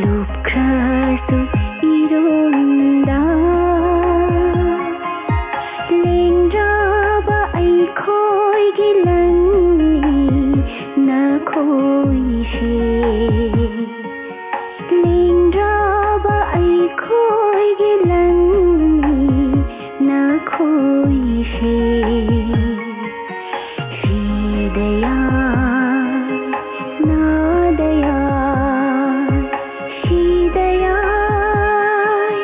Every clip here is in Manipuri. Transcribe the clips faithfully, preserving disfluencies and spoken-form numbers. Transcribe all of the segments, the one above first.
ꯂꯨꯞꯈ꯭ꯔꯁꯨ ꯏꯔꯨꯝꯗ ꯂꯦꯡꯗ꯭ꯔꯕ ꯑꯩꯈꯣꯏꯒꯤ ꯂꯟꯅꯤ ꯅꯈꯣꯏꯁꯦ꯫ ꯂꯦꯡꯗ꯭ꯔꯕ ꯑꯩꯈꯣꯏꯒꯤ ꯂꯟꯅꯤ ꯅꯈꯣꯏꯁꯦ꯫ ꯁꯤꯗ ꯌꯥꯏ, ꯅꯥꯗ ꯌꯥꯏ, ꯁꯤꯗ ꯌꯥꯏ,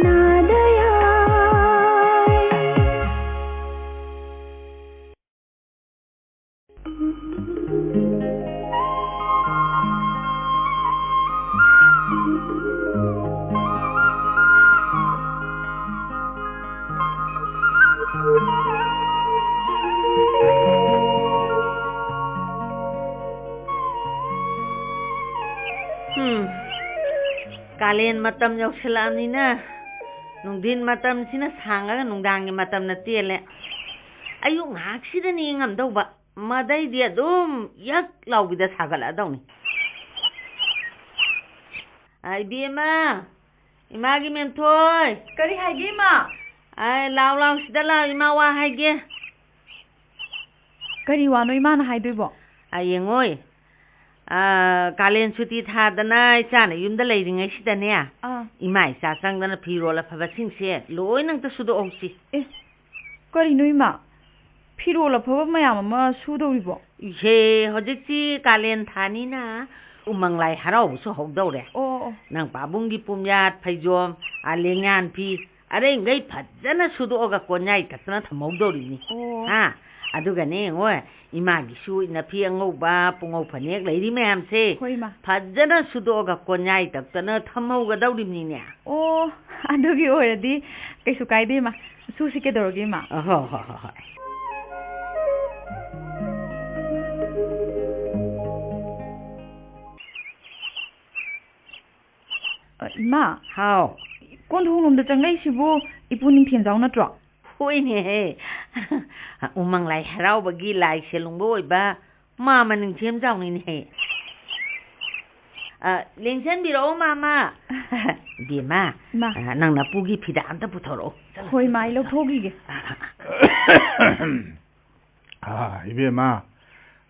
ꯅꯥꯗ ꯌꯥꯏ꯫ ꯎꯝ꯫ ꯀꯥꯂꯦꯟ ꯃꯇꯝ ꯌꯧꯁꯤꯜꯂꯛꯑꯕꯅꯤꯅ ꯅꯨꯡꯊꯤꯟ ꯃꯇꯝꯁꯤꯅ ꯁꯥꯡꯉꯒ ꯅꯨꯡꯗꯥꯡꯒꯤ ꯃꯇꯝꯅ ꯇꯦꯜꯂꯦ꯫ ꯑꯌꯨꯛ ꯉꯥꯏꯍꯥꯛꯁꯤꯗꯅꯤ ꯉꯝꯗꯧꯕ, ꯃꯗꯩꯗꯤ ꯑꯗꯨꯝ ꯌꯛ ꯂꯥꯎꯕꯤꯗ ꯁꯥꯒꯠꯂꯛꯑꯗꯧꯅꯤ꯫ ꯑ, ꯏꯕꯦꯝꯃ, ꯏꯃꯥꯒꯤ ꯃꯦꯝꯊꯣꯏ꯫ ꯀꯔꯤ ꯍꯥꯏꯒꯦ, ꯏꯃꯥ? ꯑ, ꯂꯥꯎ, ꯂꯥꯎ, ꯁꯤꯗ ꯂꯥꯎ, ꯏꯃꯥ ꯋꯥ ꯍꯥꯏꯒꯦ꯫ ꯀꯔꯤ ꯋꯥꯅꯣ ꯏꯃꯥꯅ ꯍꯥꯏꯗꯣꯏꯕꯣ? ꯑ, ꯌꯦꯡꯉꯣꯏ꯫ ꯑ, ꯀꯥꯂꯦꯟ ꯁꯨꯇꯤ ꯊꯥꯗꯅ ꯏꯆꯥꯅ ꯌꯨꯝꯗ ꯂꯩꯔꯤꯉꯩꯁꯤꯗꯅꯦ, ꯑꯥ꯫ ꯏꯃꯥ ꯏꯆꯥ ꯆꯪꯗꯅ ꯐꯤꯔꯣꯜ ꯑꯐꯕꯁꯤꯡꯁꯦ ꯂꯣꯏꯅ ꯑꯝꯇ ꯁꯨꯗꯣꯛꯍꯧꯁꯤ꯫ ꯑꯦ, ꯀꯔꯤꯅꯣ ꯏꯃꯥ? ꯐꯤꯔꯣꯜ ꯑꯐꯕ ꯃꯌꯥꯝ ꯑꯃ ꯁꯨꯗꯧꯔꯤꯕꯣ? ꯏꯍꯦ, ꯍꯧꯖꯤꯛꯇꯤ ꯀꯥꯂꯦꯟ ꯊꯥꯅꯤꯅ ꯎꯃꯪ ꯂꯥꯏ ꯍꯔꯥꯎꯕꯁꯨ ꯍꯧꯗꯧꯔꯦ꯫ ꯑꯣ, ꯑꯣ, ꯑꯣ꯫ ꯅꯪ ꯄꯥꯕꯨꯡꯒꯤ ꯄꯨꯝꯌꯥꯠ, ꯐꯩꯖꯣꯝ, ꯑ, ꯂꯦꯡꯌꯥꯟ ꯐꯤ, ꯑꯔꯩꯃꯈꯩ ꯐꯖꯅ ꯁꯨꯗꯣꯛꯑꯒ ꯀꯣꯟꯌꯥꯏ ꯇꯛꯇꯅ ꯊꯝꯍꯧꯗꯧꯔꯤꯅꯤ꯫ ꯑꯣ꯫ ꯍꯥ? ꯑꯗꯨꯒꯅꯦ, ꯌꯦꯡꯉꯣ, ꯏꯃꯥꯒꯤꯁꯨ ꯏꯅꯐꯤ ꯑꯉꯧꯕ, ꯄꯨꯉꯧ ꯐꯅꯦꯛ ꯂꯩꯔꯤ ꯃꯌꯥꯝꯁꯦ꯫ ꯍꯣꯏ, ꯏꯃꯥ꯫ ꯐꯖꯅ ꯁꯨꯗꯣꯛꯑꯒ ꯀꯣꯟꯌꯥꯏ ꯇꯛꯇꯅ ꯊꯝꯍꯧꯒꯗꯧꯔꯤꯕꯅꯤꯅꯦ꯫ ꯑꯣ, ꯑꯗꯨꯒꯤ ꯑꯣꯏꯔꯗꯤ ꯀꯩꯁꯨ ꯀꯥꯏꯗꯦ, ꯏꯃꯥ꯫ ꯁꯨꯁꯤ ꯀꯩꯗꯧꯔꯒꯦ, ꯏꯃꯥ? ꯑ, ꯍꯣ, ꯍꯣ, ꯍꯣ, ꯍꯣꯏ꯫ ꯑ, ꯏꯃꯥ꯫ ꯍꯥꯎ꯫ ꯀꯣꯟꯊꯣꯡꯂꯣꯝꯗ ꯆꯪꯂꯛꯏꯁꯤꯕꯨ ꯏꯄꯨ ꯅꯤꯡꯊꯦꯝꯖꯥꯎ ꯅꯠꯇ꯭ꯔꯣ? ꯍꯣꯏꯅꯦꯍꯦ꯫ ꯎꯃꯪ ꯂꯥꯏ ꯍꯔꯥꯎꯕꯒꯤ ꯂꯥꯏ ꯁꯦꯜꯂꯨꯡꯕ ꯑꯣꯏꯕ ꯃꯥꯃ ꯅꯤꯡꯊꯦꯝꯖꯥꯎꯅꯤꯅꯦꯍꯦ꯫ ꯑ, ꯂꯦꯡꯁꯟꯕꯤꯔꯛꯑꯣ, ꯃꯥꯃ꯫ ꯏꯕꯦꯝꯃ, ꯃꯥ꯫ ꯑ, ꯅꯪ ꯅꯄꯨꯒꯤ ꯐꯤꯗꯥ ꯑꯝꯇ ꯄꯨꯊꯣꯔꯛꯑꯣ꯫ ꯆꯠꯂꯣ, ꯍꯣꯏ, ꯆꯠꯂꯣ, ꯃꯥ, ꯑꯩ ꯆꯠꯂꯣ꯫ ꯂꯧꯊꯣꯛꯈꯤꯒꯦ꯫ ꯑ, ꯑ, ꯑ꯫ ꯑ, ꯏꯕꯦꯝꯃ,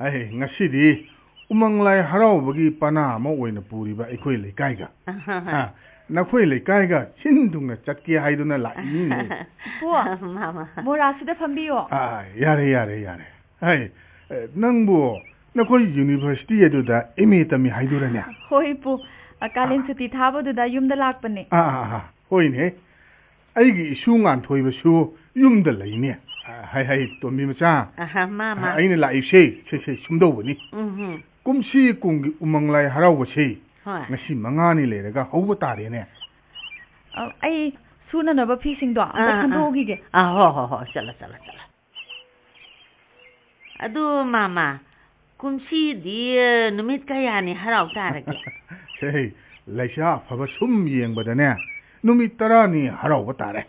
ꯑꯩ ꯉꯁꯤꯗꯤ ꯎꯃꯪ ꯂꯥꯏ ꯍꯔꯥꯎꯕꯒꯤ ꯄꯅꯥ ꯑꯃ ꯑꯣꯏꯅ ꯄꯨꯔꯤꯕ ꯑꯩꯈꯣꯏ ꯂꯩꯀꯥꯏꯒ, ꯑꯍ꯫ ꯑ, ꯅꯈꯣꯏ ꯂꯩꯀꯥꯏꯒ ꯁꯤꯟ ꯊꯨꯡꯅ ꯆꯠꯀꯦ ꯍꯥꯏꯗꯨꯅ ꯂꯥꯛꯏꯅꯤꯅꯦ꯫ ꯏꯄꯨ, ꯃꯥꯃ꯫ ꯃꯣꯔꯥꯁꯤꯗ ꯐꯝꯕꯤꯌꯣ꯫ ꯑ, ꯌꯥꯔꯦ, ꯌꯥꯔꯦ, ꯌꯥꯔꯦ꯫ ꯍꯩ, ꯑꯦ, ꯅꯪꯕꯨ ꯅꯈꯣꯏ university ꯑꯗꯨꯗ M A ꯇꯝꯃꯤ ꯍꯥꯏꯗꯨꯔꯅꯦ? ꯍꯣꯏ, ꯏꯄꯨ꯫ ꯑ, ꯀꯥꯂꯦꯟ ꯑꯥ꯫ ꯁꯨꯇꯤ ꯊꯥꯕꯗꯨꯗ ꯌꯨꯝꯗ ꯂꯥꯛꯄꯅꯦ꯫ ꯑꯥ, ꯑꯥ, ꯑꯥ, ꯍꯣꯏꯅꯦ꯫ ꯑꯩꯒꯤ ꯏꯁꯨ ꯉꯥꯟꯊꯣꯏꯕꯁꯨ ꯌꯨꯝꯗ ꯂꯩꯅꯦ꯫ ꯑ, ꯍꯩ, ꯍꯩ, ꯇꯣꯝꯕꯤ ꯃꯆꯥ꯫ ꯑꯍ, ꯃꯥꯃ꯫ ꯑ, ꯑꯩꯅ ꯂꯥꯛꯏꯁꯦ, ꯁꯦ, ꯁꯦ, ꯁꯨꯝꯗꯧꯕꯅꯤ꯫ ꯎꯝ, ꯎꯝ꯫ ꯀꯨꯝꯁꯤ ꯀꯨꯝꯒꯤ ꯎꯃꯪ ꯂꯥꯏ ꯍꯔꯥꯎꯕꯁꯦ ꯍꯣꯏ꯫ ꯉꯁꯤ ꯃꯉꯥꯅꯤ ꯂꯩꯔꯒ ꯍꯧꯕ ꯇꯥꯔꯦꯅꯦ꯫ ꯑ, ꯑꯩ ꯁꯨꯅꯅꯕ ꯐꯤꯁꯤꯡꯗꯣ ꯑꯝꯇ ꯑꯥ, ꯑꯥ꯫ ꯈꯟꯗꯣꯛꯎꯈꯤꯒꯦ꯫ ꯑꯥ, ꯍꯣ, ꯍꯣ, ꯍꯣ, ꯆꯠꯂꯣ, ꯆꯠꯂꯣ, ꯆꯠꯂꯣ꯫ ꯑꯗꯨ ꯃꯥꯃ, ꯀꯨꯝꯁꯤꯗꯤ, ꯑ, ꯅꯨꯃꯤꯠ ꯀꯌꯥꯅꯤ ꯍꯔꯥꯎ ꯇꯥꯔꯒꯦ? ꯍꯦ, ꯂꯩꯁꯥ ꯑꯐꯕ ꯁꯨꯝ ꯌꯦꯡꯕꯗꯅꯦ, ꯅꯨꯃꯤꯠ ꯇꯔꯥꯅꯤ ꯍꯔꯥꯎꯕ ꯇꯥꯔꯦ꯫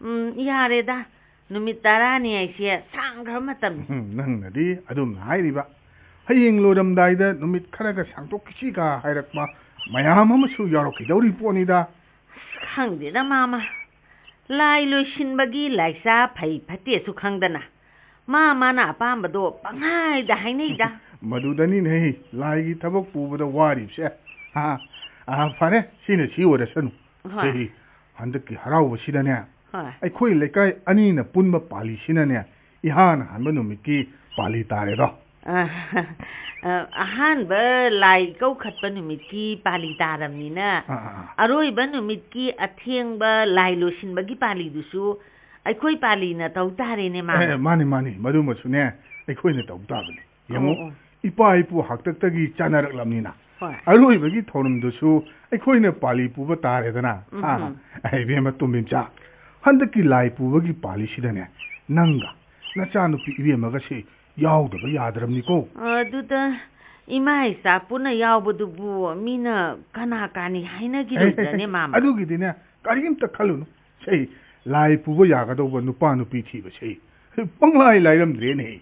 ꯎꯝ, ꯌꯥꯔꯦꯗ, ꯅꯨꯃꯤꯠ ꯇꯔꯥꯅꯤ ꯍꯥꯏꯁꯦ ꯁꯥꯡꯈ꯭ꯔ ꯃꯇꯝꯅꯤ꯫ ꯎꯝ, ꯅꯪꯅꯗꯤ ꯑꯗꯨꯝꯅ ꯍꯥꯏꯔꯤꯕ꯫ ꯍꯌꯦꯡ ꯂꯣꯏꯔꯝꯗꯥꯏꯗ ꯅꯨꯃꯤꯠ ꯈꯔꯒ ꯁꯥꯡꯗꯣꯛꯈꯤꯁꯤꯒ ꯍꯥꯏꯔꯛꯄ ꯃꯌꯥꯝ ꯑꯃꯁꯨ ꯌꯥꯎꯔꯛꯈꯤꯗꯧꯔꯤ ꯄꯣꯠꯅꯤꯗ꯫ ꯑꯁ, ꯈꯪꯗꯦꯗ, ꯃꯥꯃ꯫ ꯂꯥꯏ ꯂꯣꯏꯁꯤꯟꯕꯒꯤ ꯂꯥꯏꯆꯥ ꯐꯩ ꯐꯠꯇꯦꯁꯨ ꯈꯪꯗꯅ, ꯃꯥ ꯃꯥꯅ ꯑꯄꯥꯝꯕꯗꯣ ꯄꯪꯍꯥꯏꯗ ꯍꯥꯏꯅꯩꯗ꯫ ꯃꯗꯨꯗꯅꯤꯅꯦ ꯂꯥꯏꯒꯤ ꯊꯕꯛ ꯄꯨꯕꯗ ꯋꯥꯔꯤꯕꯁꯦ꯫ ꯑꯥ, ꯑꯥ, ꯐꯔꯦ, ꯁꯤꯅ ꯁꯤ ꯑꯣꯏꯔꯁꯅꯨ꯫ ꯍꯣꯏ꯫ ꯑꯦ, ꯍꯟꯗꯛꯀꯤ ꯍꯔꯥꯎꯕꯁꯤꯗꯅꯦ, ꯍꯣꯏ꯫ ꯑꯩꯈꯣꯏ ꯂꯩꯀꯥꯏ ꯑꯅꯤꯅ ꯄꯨꯟꯕ ꯄꯥꯜꯂꯤꯁꯤꯅꯅꯦ, ꯏꯍꯥꯟ ꯍꯥꯟꯕ ꯅꯨꯃꯤꯠꯀꯤ ꯄꯥꯜꯂꯤ ꯇꯥꯔꯦꯗꯣ꯫ ꯑ, ꯑ, ꯑꯍꯥꯟꯕ ꯂꯥꯏ ꯏꯀꯧꯈꯠꯄ ꯅꯨꯃꯤꯠꯀꯤ ꯄꯥꯜꯂꯤ ꯇꯥꯔꯕꯅꯤꯅ, ꯑꯥ, ꯑꯥ, ꯑꯥ꯫ ꯑꯔꯣꯏꯕ ꯅꯨꯃꯤꯠꯀꯤ ꯑꯊꯦꯡꯕ ꯂꯥꯏ ꯂꯣꯏꯁꯤꯟꯕꯒꯤ ꯄꯥꯜꯂꯤꯗꯨꯁꯨ ꯑꯩꯈꯣꯏ ꯄꯥꯜꯂꯤꯅ ꯇꯧ ꯇꯥꯔꯦꯅꯦ, ꯃꯥꯃ꯫ ꯑꯦ, ꯃꯥꯅꯤ, ꯃꯥꯅꯤ, ꯃꯗꯨꯃꯁꯨꯅꯦ ꯑꯩꯈꯣꯏꯅ ꯇꯧ ꯇꯥꯕꯅꯤ꯫ ꯌꯦꯡꯉꯨ, ꯑꯣ, ꯑꯣ꯫ ꯏꯄꯥ ꯏꯄꯨ ꯍꯥꯛꯇꯛꯇꯒꯤ ꯆꯥꯅꯔꯛꯂꯕꯅꯤꯅ, ꯍꯣꯏ꯫ ꯑꯔꯣꯏꯕꯒꯤ ꯊꯧꯔꯝꯗꯨꯁꯨ ꯑꯩꯈꯣꯏꯅ ꯄꯥꯜꯂꯤ ꯄꯨꯕ ꯇꯥꯔꯦꯗꯅ꯫ ꯎꯝ, ꯍꯥ? ꯎꯝ꯫ ꯑꯦ, ꯏꯕꯦꯝꯃ ꯇꯣꯝꯕꯤꯝꯆꯥ, ꯍꯟꯗꯛꯀꯤ ꯂꯥꯏ ꯄꯨꯕꯒꯤ ꯄꯥꯜꯂꯤꯁꯤꯗꯅꯦ, ꯅꯪꯒ ꯅꯆꯥꯅꯨꯄꯤ ꯏꯕꯦꯝꯃꯒꯁꯤ ꯌꯥꯎꯗꯕ ꯌꯥꯗ꯭ꯔꯕꯅꯤꯀꯣ꯫ ꯑꯗꯨꯗ ꯏꯃꯥ ꯏꯆꯥ ꯄꯨꯟꯅ ꯌꯥꯎꯕꯗꯨꯕꯨ ꯃꯤꯅ ꯀꯅꯥ ꯀꯥꯅꯤ ꯍꯥꯏꯅꯈꯤꯔꯣꯏꯗ꯭ꯔꯅꯦ, ꯑꯦ, ꯑꯦ, ꯑꯦ, ꯃꯥꯃ? ꯑꯗꯨꯒꯤꯗꯤꯅꯦ, ꯀꯔꯤꯝꯇ ꯈꯜꯂꯨꯅꯨ꯫ ꯁꯦ, ꯂꯥꯏ ꯄꯨꯕ ꯌꯥꯒꯗꯧꯕ ꯅꯨꯄꯥ ꯅꯨꯄꯤ ꯊꯤꯕꯁꯦ ꯄꯪꯂꯥꯏ ꯂꯥꯏꯔꯝꯗ꯭ꯔꯦꯅꯦ꯫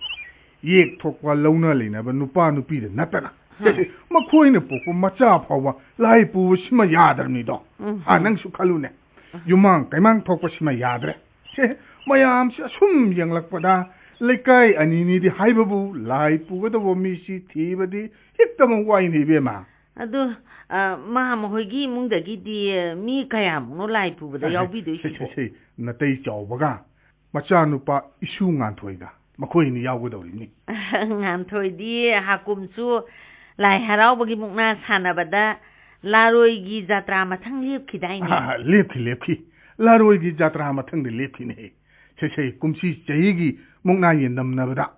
ꯌꯦꯛ ꯊꯣꯛꯄ ꯂꯧꯅ ꯂꯩꯅꯕ ꯅꯨꯄꯥ ꯅꯨꯄꯤꯗ ꯅꯠꯇꯅ, ꯍꯥ꯫ ꯁꯦ, ꯁꯦ, ꯃꯈꯣꯏꯅ ꯄꯣꯛꯄ ꯃꯆꯥ ꯐꯥꯎꯕ ꯂꯥꯏ ꯄꯨꯕꯁꯤꯃ ꯌꯥꯗ꯭ꯔꯕꯅꯤꯗꯣ꯫ ꯎꯝ꯫ ꯑꯥ, ꯅꯪꯁꯨ ꯈꯜꯂꯨꯅꯦ꯫ ꯌꯨꯝꯃꯥꯡ ꯀꯩꯃꯥꯡ ꯊꯣꯛꯄꯁꯤꯃ ꯌꯥꯗ꯭ꯔꯦ꯫ ꯁꯦ, ꯃꯌꯥꯝꯁꯦ ꯑꯁꯨꯝ ꯌꯦꯡꯂꯛꯄꯗ ꯂꯩꯀꯥꯏ ꯑꯅꯤꯅꯤꯗꯤ ꯍꯥꯏꯕꯕꯨ ꯂꯥꯏ ꯄꯨꯒꯗꯧꯕ ꯃꯤꯁꯤ ꯊꯤꯕꯗꯤ ꯍꯦꯛꯇꯃꯛ ꯋꯥꯏꯅꯦ, ꯏꯕꯦꯝꯃ꯫ ꯑꯗꯨ, ꯑ, ꯃꯥ ꯃꯈꯣꯏꯒꯤ ꯏꯃꯨꯡꯗꯒꯤꯗꯤ ꯃꯤ ꯀꯌꯥꯃꯨꯛꯅꯣ ꯂꯥꯏ ꯄꯨꯕꯗ ꯌꯥꯎꯕꯤꯗꯣꯏꯁꯤꯕꯣ? ꯁꯦ, ꯁꯦ, ꯁꯦ, ꯅꯇꯩ ꯆꯥꯎꯕꯒ ꯃꯆꯥꯅꯨꯄꯥ ꯏꯁꯨ ꯉꯥꯟꯊꯣꯏꯒ ꯃꯈꯣꯏ ꯑꯅꯤ ꯌꯥꯎꯒꯗꯧꯔꯤꯕꯅꯤ꯫ ꯉꯥꯟꯊꯣꯏꯗꯤ ꯍꯥꯀꯨꯝꯁꯨ ꯂꯥꯏ ꯍꯔꯥꯎꯕꯒꯤ ꯃꯨꯛꯅꯥ ꯁꯥꯟꯅꯕꯗ ꯂꯥꯔꯣꯏꯒꯤ ꯖꯥꯇ꯭ꯔꯥ ꯃꯊꯪ ꯂꯦꯞꯈꯤꯗꯥꯏꯅꯦ? ꯑꯥ, ꯂꯦꯞꯈꯤ, ꯂꯦꯞꯈꯤ꯫ ꯂꯥꯔꯣꯏꯒꯤ ꯖꯥꯇ꯭ꯔꯥ ꯃꯊꯪꯗ ꯂꯦꯞꯈꯤꯅꯦ꯫ ꯁꯦ, ꯁꯦ, ꯀꯨꯝꯁꯤ ꯆꯍꯤꯒꯤ ꯃꯨꯛꯅꯥ ꯌꯦꯟꯗꯝꯅꯕꯗ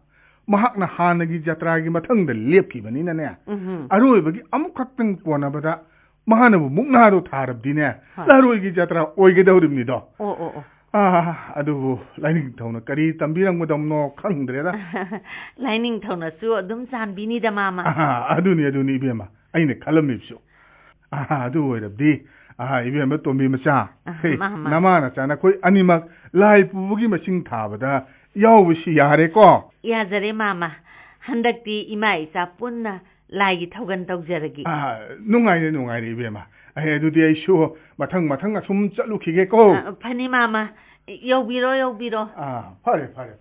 ꯃꯍꯥꯛꯅ ꯍꯥꯟꯅꯒꯤ ꯖꯥꯇ꯭ꯔꯥꯒꯤ ꯃꯊꯪꯗ ꯂꯦꯞꯈꯤꯕꯅꯤꯅꯅꯦ, ꯎꯝꯍꯨꯝ꯫ ꯑꯔꯣꯏꯕꯒꯤ ꯑꯃꯨꯛꯈꯛꯇꯪ ꯀꯣꯟꯅꯕꯗ ꯃꯥꯅꯕꯨ ꯃꯨꯛꯅꯥꯗꯣ ꯊꯥꯔꯕꯗꯤꯅꯦ, ꯍꯣꯏ꯫ ꯂꯥꯔꯣꯏꯒꯤ ꯖꯥꯇ꯭ꯔꯥ ꯑꯣꯏꯒꯗꯧꯔꯤꯕꯅꯤꯗꯣ꯫ ꯑꯣ, ꯑꯣ, ꯑꯣ꯫ ꯑꯥ, ꯑꯗꯨꯕꯨ ꯂꯥꯏꯅꯤꯡꯊꯧꯅ ꯀꯔꯤ ꯇꯝꯕꯤꯔꯝꯒꯗꯕꯅꯣ ꯈꯪꯗ꯭ꯔꯦꯗ꯫ ꯂꯥꯏꯅꯤꯡꯊꯧꯅꯁꯨ ꯑꯗꯨꯝ ꯆꯥꯟꯕꯤꯅꯤꯗ, ꯃꯥꯃ꯫ ꯑꯥ, ꯑꯗꯨꯅꯤ, ꯑꯗꯨꯅꯤ, ꯏꯕꯦꯝꯃ, ꯑꯩꯅ ꯈꯜꯂꯝꯃꯤꯕꯁꯨ꯫ ꯑꯥ, ꯑꯗꯨ ꯑꯣꯏꯔꯕꯗꯤ, ꯑꯥ, ꯏꯕꯦꯝꯃ ꯇꯣꯝꯕꯤ ꯃꯆꯥ, ꯑꯥ, ꯍꯦ, ꯃꯥ, ꯃꯥ꯫ ꯅꯃꯥ ꯅꯆꯥ ꯅꯈꯣꯏ ꯑꯅꯤꯃꯛ ꯂꯥꯏ ꯄꯨꯕꯒꯤ ꯃꯁꯤꯡ ꯊꯥꯕꯗ ꯌꯥꯎꯕꯁꯤ ꯌꯥꯔꯦꯀꯣ? ꯌꯥꯖꯔꯦ, ꯃꯥꯃ꯫ ꯍꯟꯗꯛꯇꯤ ꯏꯃꯥ ꯏꯆꯥ ꯄꯨꯟꯅ ꯂꯥꯏꯒꯤ ꯊꯧꯒꯜ ꯇꯧꯖꯔꯒꯦ꯫ ꯑꯥ, ꯅꯨꯡꯉꯥꯏꯔꯦ, ꯅꯨꯡꯉꯥꯏꯔꯦ, ꯏꯕꯦꯝꯃ꯫ ꯑꯩ ꯑꯗꯨꯗꯤ ꯑꯩꯁꯨ ꯃꯊꯪ ꯃꯊꯪ ꯑꯁꯨꯝ ꯆꯠꯂꯨꯈꯤꯒꯦꯀꯣ꯫ ꯑꯥ, ꯐꯅꯤ, ꯃꯥꯃ꯫ ꯌꯧꯕꯤꯔꯣ, ꯌꯧꯕꯤꯔꯣ꯫ ꯑꯥ, ꯐꯔꯦ, ꯐꯔꯦ꯫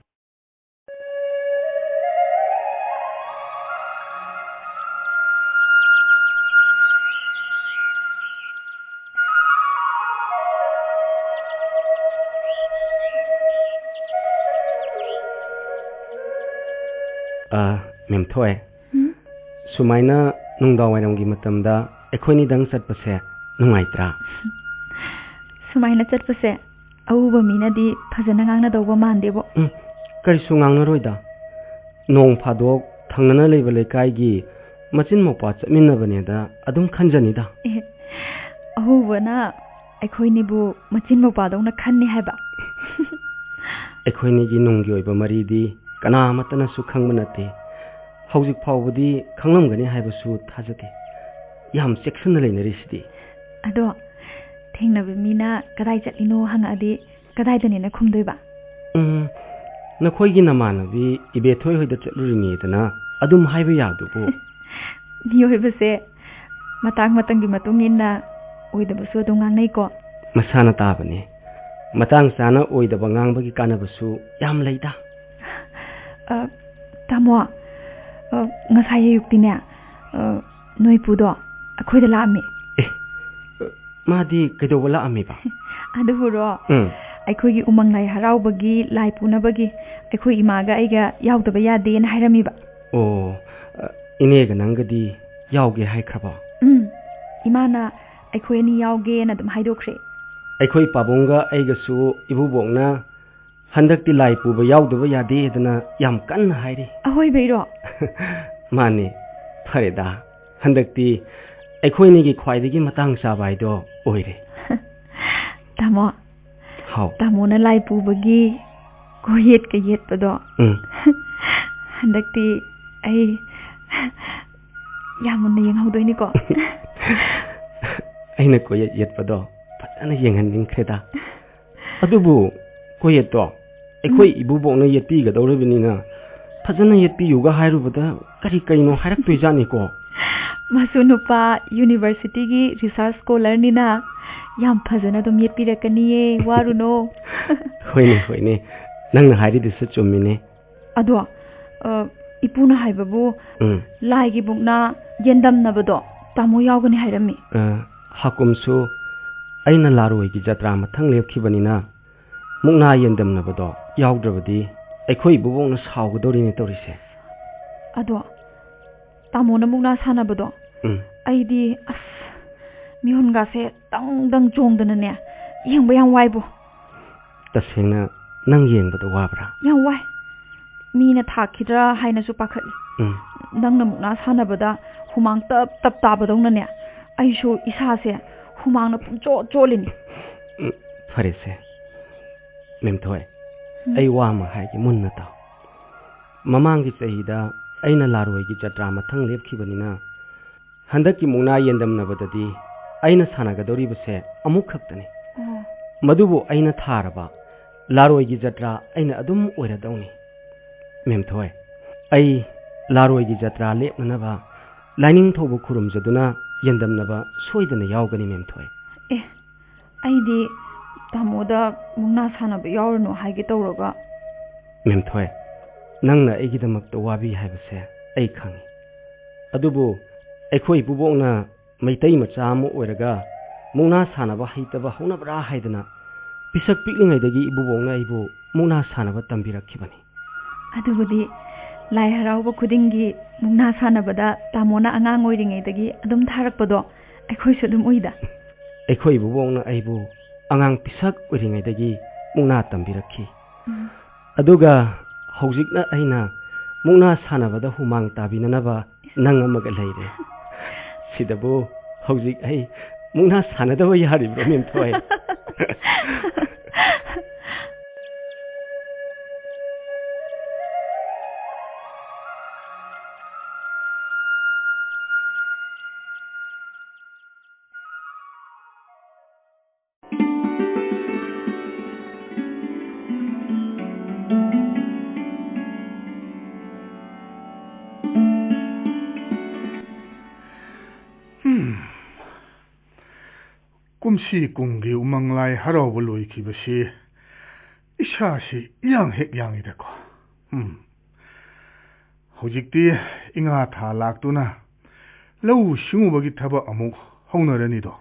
ꯑꯥ, ꯃꯦꯝꯊꯣꯏ, ꯎꯝ? ꯁꯨꯃꯥꯏꯅ ꯅꯨꯡꯗꯥꯡꯋꯥꯏꯔꯝꯒꯤ ꯃꯇꯝꯗ ꯑꯩꯈꯣꯏꯅꯤꯗꯪ ꯆꯠꯄꯁꯦ ꯅꯨꯡꯉꯥꯏꯇ꯭ꯔꯥ? ꯁꯨꯃꯥꯏꯅ ꯆꯠꯄꯁꯦ ꯑꯎꯕ ꯃꯤꯅꯗꯤ ꯐꯖꯅ ꯉꯥꯡꯅꯗꯧꯕ ꯃꯥꯟꯗꯦꯕꯣ꯫ ꯎꯝ, ꯀꯔꯤꯁꯨ ꯉꯥꯡꯅꯔꯣꯏꯗ꯫ ꯅꯣꯡ ꯐꯥꯗꯣꯛ ꯊꯪꯅꯅ ꯂꯩꯕ ꯂꯩꯀꯥꯏꯒꯤ ꯃꯆꯤꯟ ꯃꯧꯄꯥ ꯆꯠꯃꯤꯟꯅꯕꯅꯦꯗ ꯑꯗꯨꯝ ꯈꯟꯖꯅꯤꯗ꯫ ꯑꯦ, ꯑꯍꯧꯕꯅ ꯑꯩꯈꯣꯏꯅꯤꯕꯨ ꯃꯆꯤꯟ ꯃꯧꯄꯥꯗꯧꯅ ꯈꯟꯅꯤ ꯍꯥꯏꯕ? ꯑꯩꯈꯣꯏꯅꯤꯒꯤ ꯅꯨꯡꯒꯤ ꯑꯣꯏꯕ ꯃꯔꯤꯗꯤ ꯀꯅꯥ ꯑꯃꯠꯇꯅꯁꯨ ꯈꯪꯕ ꯅꯠꯇꯦ꯫ ꯍꯧꯖꯤꯛ ꯐꯥꯎꯕꯗꯤ ꯈꯪꯂꯝꯒꯅꯤ ꯍꯥꯏꯕꯁꯨ ꯊꯥꯖꯗꯦ꯫ ꯌꯥꯝ ꯆꯦꯛꯁꯤꯟꯅ ꯂꯩꯅꯔꯤꯁꯤꯗꯤ꯫ ꯑꯗꯣ ꯊꯦꯡꯅꯕ ꯃꯤꯅ ꯀꯗꯥꯏ ꯆꯠꯂꯤꯅꯣ ꯍꯪꯉꯛꯑꯗꯤ ꯀꯗꯥꯏꯗꯅꯦꯅ ꯈꯨꯝꯗꯣꯏꯕ? ꯎꯝ, ꯅꯈꯣꯏꯒꯤ ꯅꯃꯥꯟꯅꯕꯤ ꯏꯕꯦꯊꯣꯏ ꯍꯣꯏꯗ ꯆꯠꯂꯨꯔꯤꯅꯦꯗꯅ ꯑꯗꯨꯝ ꯍꯥꯏꯕ ꯌꯥꯗꯨꯕꯨ꯫ ꯃꯤꯑꯣꯏꯕꯁꯦ ꯃꯇꯥꯡ ꯃꯇꯝꯒꯤ ꯃꯇꯨꯡ ꯏꯟꯅ ꯑꯣꯏꯗꯕꯁꯨ ꯑꯗꯨꯝ ꯉꯥꯡꯅꯩꯀꯣ꯫ ꯃꯁꯥꯅ ꯇꯥꯕꯅꯦ꯫ ꯃꯇꯥꯡ ꯆꯥꯅ ꯑꯣꯏꯗꯕ ꯉꯥꯡꯕꯒꯤ ꯀꯥꯟꯅꯕꯁꯨ ꯌꯥꯝ ꯂꯩꯗ꯫ ꯑ, ꯇꯥꯃꯣ, ꯑ, ꯉꯁꯥꯏ ꯑꯌꯨꯛꯇꯤꯅꯦ, ꯑ, ꯅꯣꯏ ꯄꯨꯗꯣ ꯑꯩꯈꯣꯏꯗ ꯂꯥꯛꯑꯝꯃꯤ꯫ ꯑꯦ, ꯃꯥꯗꯤ ꯀꯩꯗꯧꯕ ꯂꯥꯛꯑꯝꯃꯤꯕ? ꯑꯗꯨꯕꯨꯔꯣ, ꯎꯝ꯫ ꯑꯩꯈꯣꯏꯒꯤ ꯎꯃꯪ ꯂꯥꯏ ꯍꯔꯥꯎꯕꯒꯤ ꯂꯥꯏ ꯄꯨꯅꯕꯒꯤ ꯑꯩꯈꯣꯏ ꯏꯃꯥꯒ ꯑꯩꯒ ꯌꯥꯎꯗꯕ ꯌꯥꯗꯦꯅ ꯍꯥꯏꯔꯝꯃꯤꯕ꯫ ꯑꯣ, ꯑ, ꯏꯅꯦꯒ ꯅꯪꯒꯗꯤ ꯌꯥꯎꯒꯦ ꯍꯥꯏꯈ꯭ꯔꯕꯣ? ꯎꯝ, ꯏꯃꯥꯅ ꯑꯩꯈꯣꯏ ꯑꯅꯤ ꯌꯥꯎꯒꯦꯅ ꯑꯗꯨꯝ ꯍꯥꯏꯗꯣꯛꯈ꯭ꯔꯦ꯫ ꯑꯩꯈꯣꯏ ꯄꯥꯕꯨꯡꯒ ꯑꯩꯒꯁꯨ ꯏꯕꯨꯕꯣꯛꯅ ꯍꯟꯗꯛꯇꯤ ꯂꯥꯏ ꯄꯨꯕ ꯌꯥꯎꯗꯕ ꯌꯥꯗꯦ ꯑꯗꯨꯅ ꯌꯥꯝ ꯀꯟꯅ ꯍꯥꯏꯔꯤ꯫ ꯑꯍꯣꯏꯕꯩꯔꯣ? ꯃꯥꯅꯦ, ꯐꯔꯦꯗ, ꯍꯟꯗꯛꯇꯤ ꯑꯩꯈꯣꯏꯅꯤꯒꯤ ꯈ꯭ꯋꯥꯏꯗꯒꯤ ꯃꯇꯥꯡ ꯆꯥꯕ ꯍꯥꯏꯗꯣ ꯑꯣꯏꯔꯦ꯫ ꯇꯥꯃꯣ, ꯍꯥꯎ꯫ ꯇꯥꯃꯣꯅ ꯂꯥꯏ ꯄꯨꯕꯒꯤ ꯀꯣꯌꯦꯠꯀ ꯌꯦꯠꯄꯗꯣ, ꯎꯝ꯫ ꯍꯟꯗꯛꯇꯤ ꯑꯩ ꯌꯥꯝ ꯃꯨꯟꯅ ꯌꯦꯡꯍꯧꯗꯣꯏꯅꯤꯀꯣ꯫ ꯑꯩꯅ ꯀꯣꯌꯦꯠ ꯌꯦꯠꯄꯗꯣ ꯐꯖꯅ ꯌꯦꯡꯍꯟꯅꯤꯡꯈ꯭ꯔꯦꯗ꯫ ꯑꯗꯨꯕꯨ ꯀꯣꯌꯦꯠꯇꯣ ꯑꯩꯈꯣꯏ ꯎꯝ꯫ ꯏꯕꯨꯕꯣꯛꯅ ꯌꯦꯠꯄꯤꯒꯗꯧꯔꯤꯕꯅꯤꯅ ꯐꯖꯅ ꯌꯦꯠꯄꯤꯌꯨꯒ ꯍꯥꯏꯔꯨꯕꯗ ꯀꯔꯤ ꯀꯩꯅꯣ ꯍꯥꯏꯔꯛꯇꯣꯏꯖꯥꯠꯅꯤꯀꯣ꯫ ꯃꯁꯨ ꯅꯨꯄꯥ ꯌꯨꯅꯤꯚꯔꯁꯤꯇꯤꯒꯤ ꯔꯤꯁꯥꯔꯆ ꯁ꯭ꯀꯣꯂꯔꯅꯤꯅ ꯌꯥꯝ ꯐꯖꯅ ꯑꯗꯨꯝ ꯌꯦꯠꯄꯤꯔꯛꯀꯅꯤꯌꯦ, ꯋꯥꯔꯨꯅꯣ꯫ ꯍꯣꯏꯅꯦ, ꯍꯣꯏꯅꯦ, ꯅꯪꯅ ꯍꯥꯏꯔꯤꯗꯨꯁꯨ ꯆꯨꯝꯃꯤꯅꯦ꯫ ꯑꯗꯣ, ꯑ, ꯏꯄꯨꯅ ꯍꯥꯏꯕꯕꯨ ꯎꯝ꯫ ꯂꯥꯏꯒꯤ ꯃꯨꯛꯅꯥ ꯌꯦꯟꯗꯝꯅꯕꯗꯣ ꯇꯥꯃꯣ ꯌꯥꯎꯒꯅꯤ ꯍꯥꯏꯔꯝꯃꯤ꯫ ꯑ, ꯍꯥꯀꯨꯝꯁꯨ ꯑꯩꯅ ꯂꯥꯔꯣꯏꯒꯤ ꯖꯇ꯭ꯔꯥ ꯃꯊꯪ ꯂꯦꯞꯈꯤꯕꯅꯤꯅ ꯃꯨꯛꯅꯥ ꯌꯦꯟꯗꯝꯅꯕꯗꯣ ꯌꯥꯎꯗ꯭ꯔꯕꯗꯤ ꯑꯩꯈꯣꯏ ꯏꯕꯨꯕꯣꯛꯅ ꯁꯥꯎꯒꯗꯧꯔꯤꯅꯦ ꯇꯧꯔꯤꯁꯦ꯫ ꯑꯗꯣ ꯇꯥꯃꯣꯅ ꯃꯨꯛꯅꯥ ꯁꯥꯟꯅꯕꯗꯣ ꯎꯝ꯫ ꯑꯩꯗꯤ ꯑꯁ ꯃꯤꯍꯨꯟꯒꯥꯁꯦ ꯗꯪ ꯗꯪ ꯆꯣꯡꯗꯅꯅꯦ ꯌꯦꯡꯕ ꯌꯥꯝ ꯋꯥꯏꯕꯣ꯫ ꯇꯁꯦꯡꯅ ꯅꯪ ꯌꯦꯡꯕꯗ ꯋꯥꯕ꯭ꯔꯥ? ꯌꯥꯝ ꯋꯥꯏ꯫ ꯃꯤꯅ ꯊꯥꯛꯈꯤꯗ꯭ꯔꯥ ꯍꯥꯏꯅꯁꯨ ꯄꯥꯈꯠꯂꯤ꯫ ꯎꯝ꯫ ꯅꯪꯅ ꯃꯨꯛꯅꯥ ꯁꯥꯟꯅꯕꯗ ꯍꯨꯃꯥꯡ ꯇꯞ ꯇꯞ ꯇꯥꯕꯗꯧꯅꯅꯦ ꯑꯩꯁꯨ ꯏꯁꯥꯁꯦ ꯍꯨꯃꯥꯡꯅ ꯄꯨꯡꯆꯣꯠ ꯆꯣꯠꯂꯤꯅꯤ꯫ ꯎꯝ, ꯐꯔꯦꯁꯦ꯫ ꯃꯦꯝꯊꯣꯏ, ꯎꯝ꯫ ꯑꯩ ꯋꯥ ꯑꯃ ꯍꯥꯏꯒꯦ, ꯃꯨꯟꯅ ꯇꯥꯎ꯫ ꯃꯃꯥꯡꯒꯤ ꯆꯍꯤꯗ ꯑꯩꯅ ꯂꯥꯔꯣꯏꯒꯤ ꯖꯇ꯭ꯔꯥ ꯃꯊꯪ ꯂꯦꯞꯈꯤꯕꯅꯤꯅ ꯍꯟꯗꯛꯀꯤ ꯃꯨꯛꯅꯥ ꯌꯦꯟꯗꯝꯅꯕꯗꯗꯤ ꯑꯩꯅ ꯁꯥꯟꯅꯒꯗꯧꯔꯤꯕꯁꯦ ꯑꯃꯨꯛ ꯈꯛꯇꯅꯤ꯫ ꯑꯣ꯫ ꯃꯗꯨꯕꯨ ꯑꯩꯅ ꯊꯥꯔꯕ ꯂꯥꯔꯣꯏꯒꯤ ꯖꯇ꯭ꯔꯥ ꯑꯩꯅ ꯑꯗꯨꯝ ꯑꯣꯏꯔꯗꯧꯅꯤ꯫ ꯃꯦꯝꯊꯣꯏ, ꯑꯩ ꯂꯥꯔꯣꯏꯒꯤ ꯖꯇ꯭ꯔꯥ ꯂꯦꯞꯅꯅꯕ ꯂꯥꯏꯅꯤꯡꯊꯧꯕꯨ ꯈꯨꯔꯨꯝꯖꯗꯨꯅ ꯌꯦꯟꯗꯝꯅꯕ ꯁꯣꯏꯗꯅ ꯌꯥꯎꯒꯅꯤ, ꯃꯦꯝꯊꯣꯏ꯫ ꯑꯦ, ꯑꯩꯗꯤ ꯇꯥꯃꯣꯗ ꯃꯨꯛꯅꯥ ꯁꯥꯟꯅꯕ ꯌꯥꯎꯔꯨꯅꯨ ꯍꯥꯏꯒꯦ ꯇꯧꯔꯒ꯫ ꯃꯦꯝꯊꯣꯏ, ꯅꯪꯅ ꯑꯩꯒꯤꯗꯃꯛꯇ ꯋꯥꯕꯤ ꯍꯥꯏꯕꯁꯦ ꯑꯩ ꯈꯪꯏ꯫ ꯑꯗꯨꯕꯨ ꯑꯩꯈꯣꯏ ꯏꯄꯨꯕꯣꯛꯅ ꯃꯩꯇꯩ ꯃꯆꯥ ꯑꯃ ꯑꯣꯏꯔꯒ ꯃꯨꯛꯅꯥ ꯁꯥꯟꯅꯕ ꯍꯩꯇꯕ ꯍꯧꯅꯕ꯭ꯔꯥ ꯍꯥꯏꯗꯅ ꯄꯤꯁꯛ ꯄꯤꯛꯂꯤꯉꯩꯗꯒꯤ ꯏꯄꯨꯕꯣꯛꯅ ꯑꯩꯕꯨ ꯃꯨꯛꯅꯥ ꯁꯥꯟꯅꯕ ꯇꯝꯕꯤꯔꯛꯈꯤꯕꯅꯤ꯫ ꯑꯗꯨꯕꯨꯗꯤ ꯂꯥꯏ ꯍꯔꯥꯎꯕ ꯈꯨꯗꯤꯡꯒꯤ ꯃꯨꯛꯅꯥ ꯁꯥꯟꯅꯕꯗ ꯇꯥꯃꯣꯅ ꯑꯉꯥꯡ ꯑꯣꯏꯔꯤꯉꯩꯗꯒꯤ ꯑꯗꯨꯝ ꯊꯥꯔꯛꯄꯗꯣ ꯑꯩꯈꯣꯏꯁꯨ ꯑꯗꯨꯝ ꯎꯏꯗ꯫ ꯑꯩꯈꯣꯏ ꯏꯕꯨꯕꯣꯛꯅ ꯑꯩꯕꯨ ꯑꯉꯥꯡ ꯄꯤꯁꯛ ꯑꯣꯏꯔꯤꯉꯩꯗꯒꯤ ꯃꯨꯛꯅꯥ ꯇꯝꯕꯤꯔꯛꯈꯤ꯫ ꯎꯝ꯫ ꯑꯗꯨꯒ ꯍꯧꯖꯤꯛꯅ ꯑꯩꯅ ꯃꯨꯛꯅꯥ ꯁꯥꯟꯅꯕꯗ ꯍꯨꯃꯥꯡ ꯇꯥꯕꯤꯅꯅꯕ ꯅꯪ ꯑꯃꯒ ꯂꯩꯔꯦ꯫ ꯁꯤꯗꯕꯨ ꯍꯧꯖꯤꯛ ꯑꯩ ꯃꯨꯛꯅꯥ ꯁꯥꯟꯅꯗꯕ ꯌꯥꯔꯤꯕ꯭ꯔꯣ, ꯃꯦꯝꯊꯣꯏ? ꯎꯝ꯫ ꯀꯨꯝꯁꯤ ꯀꯨꯝꯒꯤ ꯎꯃꯪ ꯂꯥꯏ ꯍꯔꯥꯎꯕ ꯂꯣꯏꯈꯤꯕꯁꯤ ꯏꯁꯥꯁꯤ ꯏꯌꯥꯡ ꯍꯦꯛ ꯌꯥꯡꯉꯤꯗꯀꯣ꯫ ꯎꯝ꯫ ꯍꯧꯖꯤꯛꯇꯤ ꯏꯉꯥ ꯊꯥ ꯂꯥꯛꯇꯨꯅ ꯂꯧꯎ ꯁꯤꯡꯎꯕꯒꯤ ꯊꯕꯛ ꯑꯃꯨꯛ ꯍꯧꯅꯔꯅꯤꯗꯣ꯫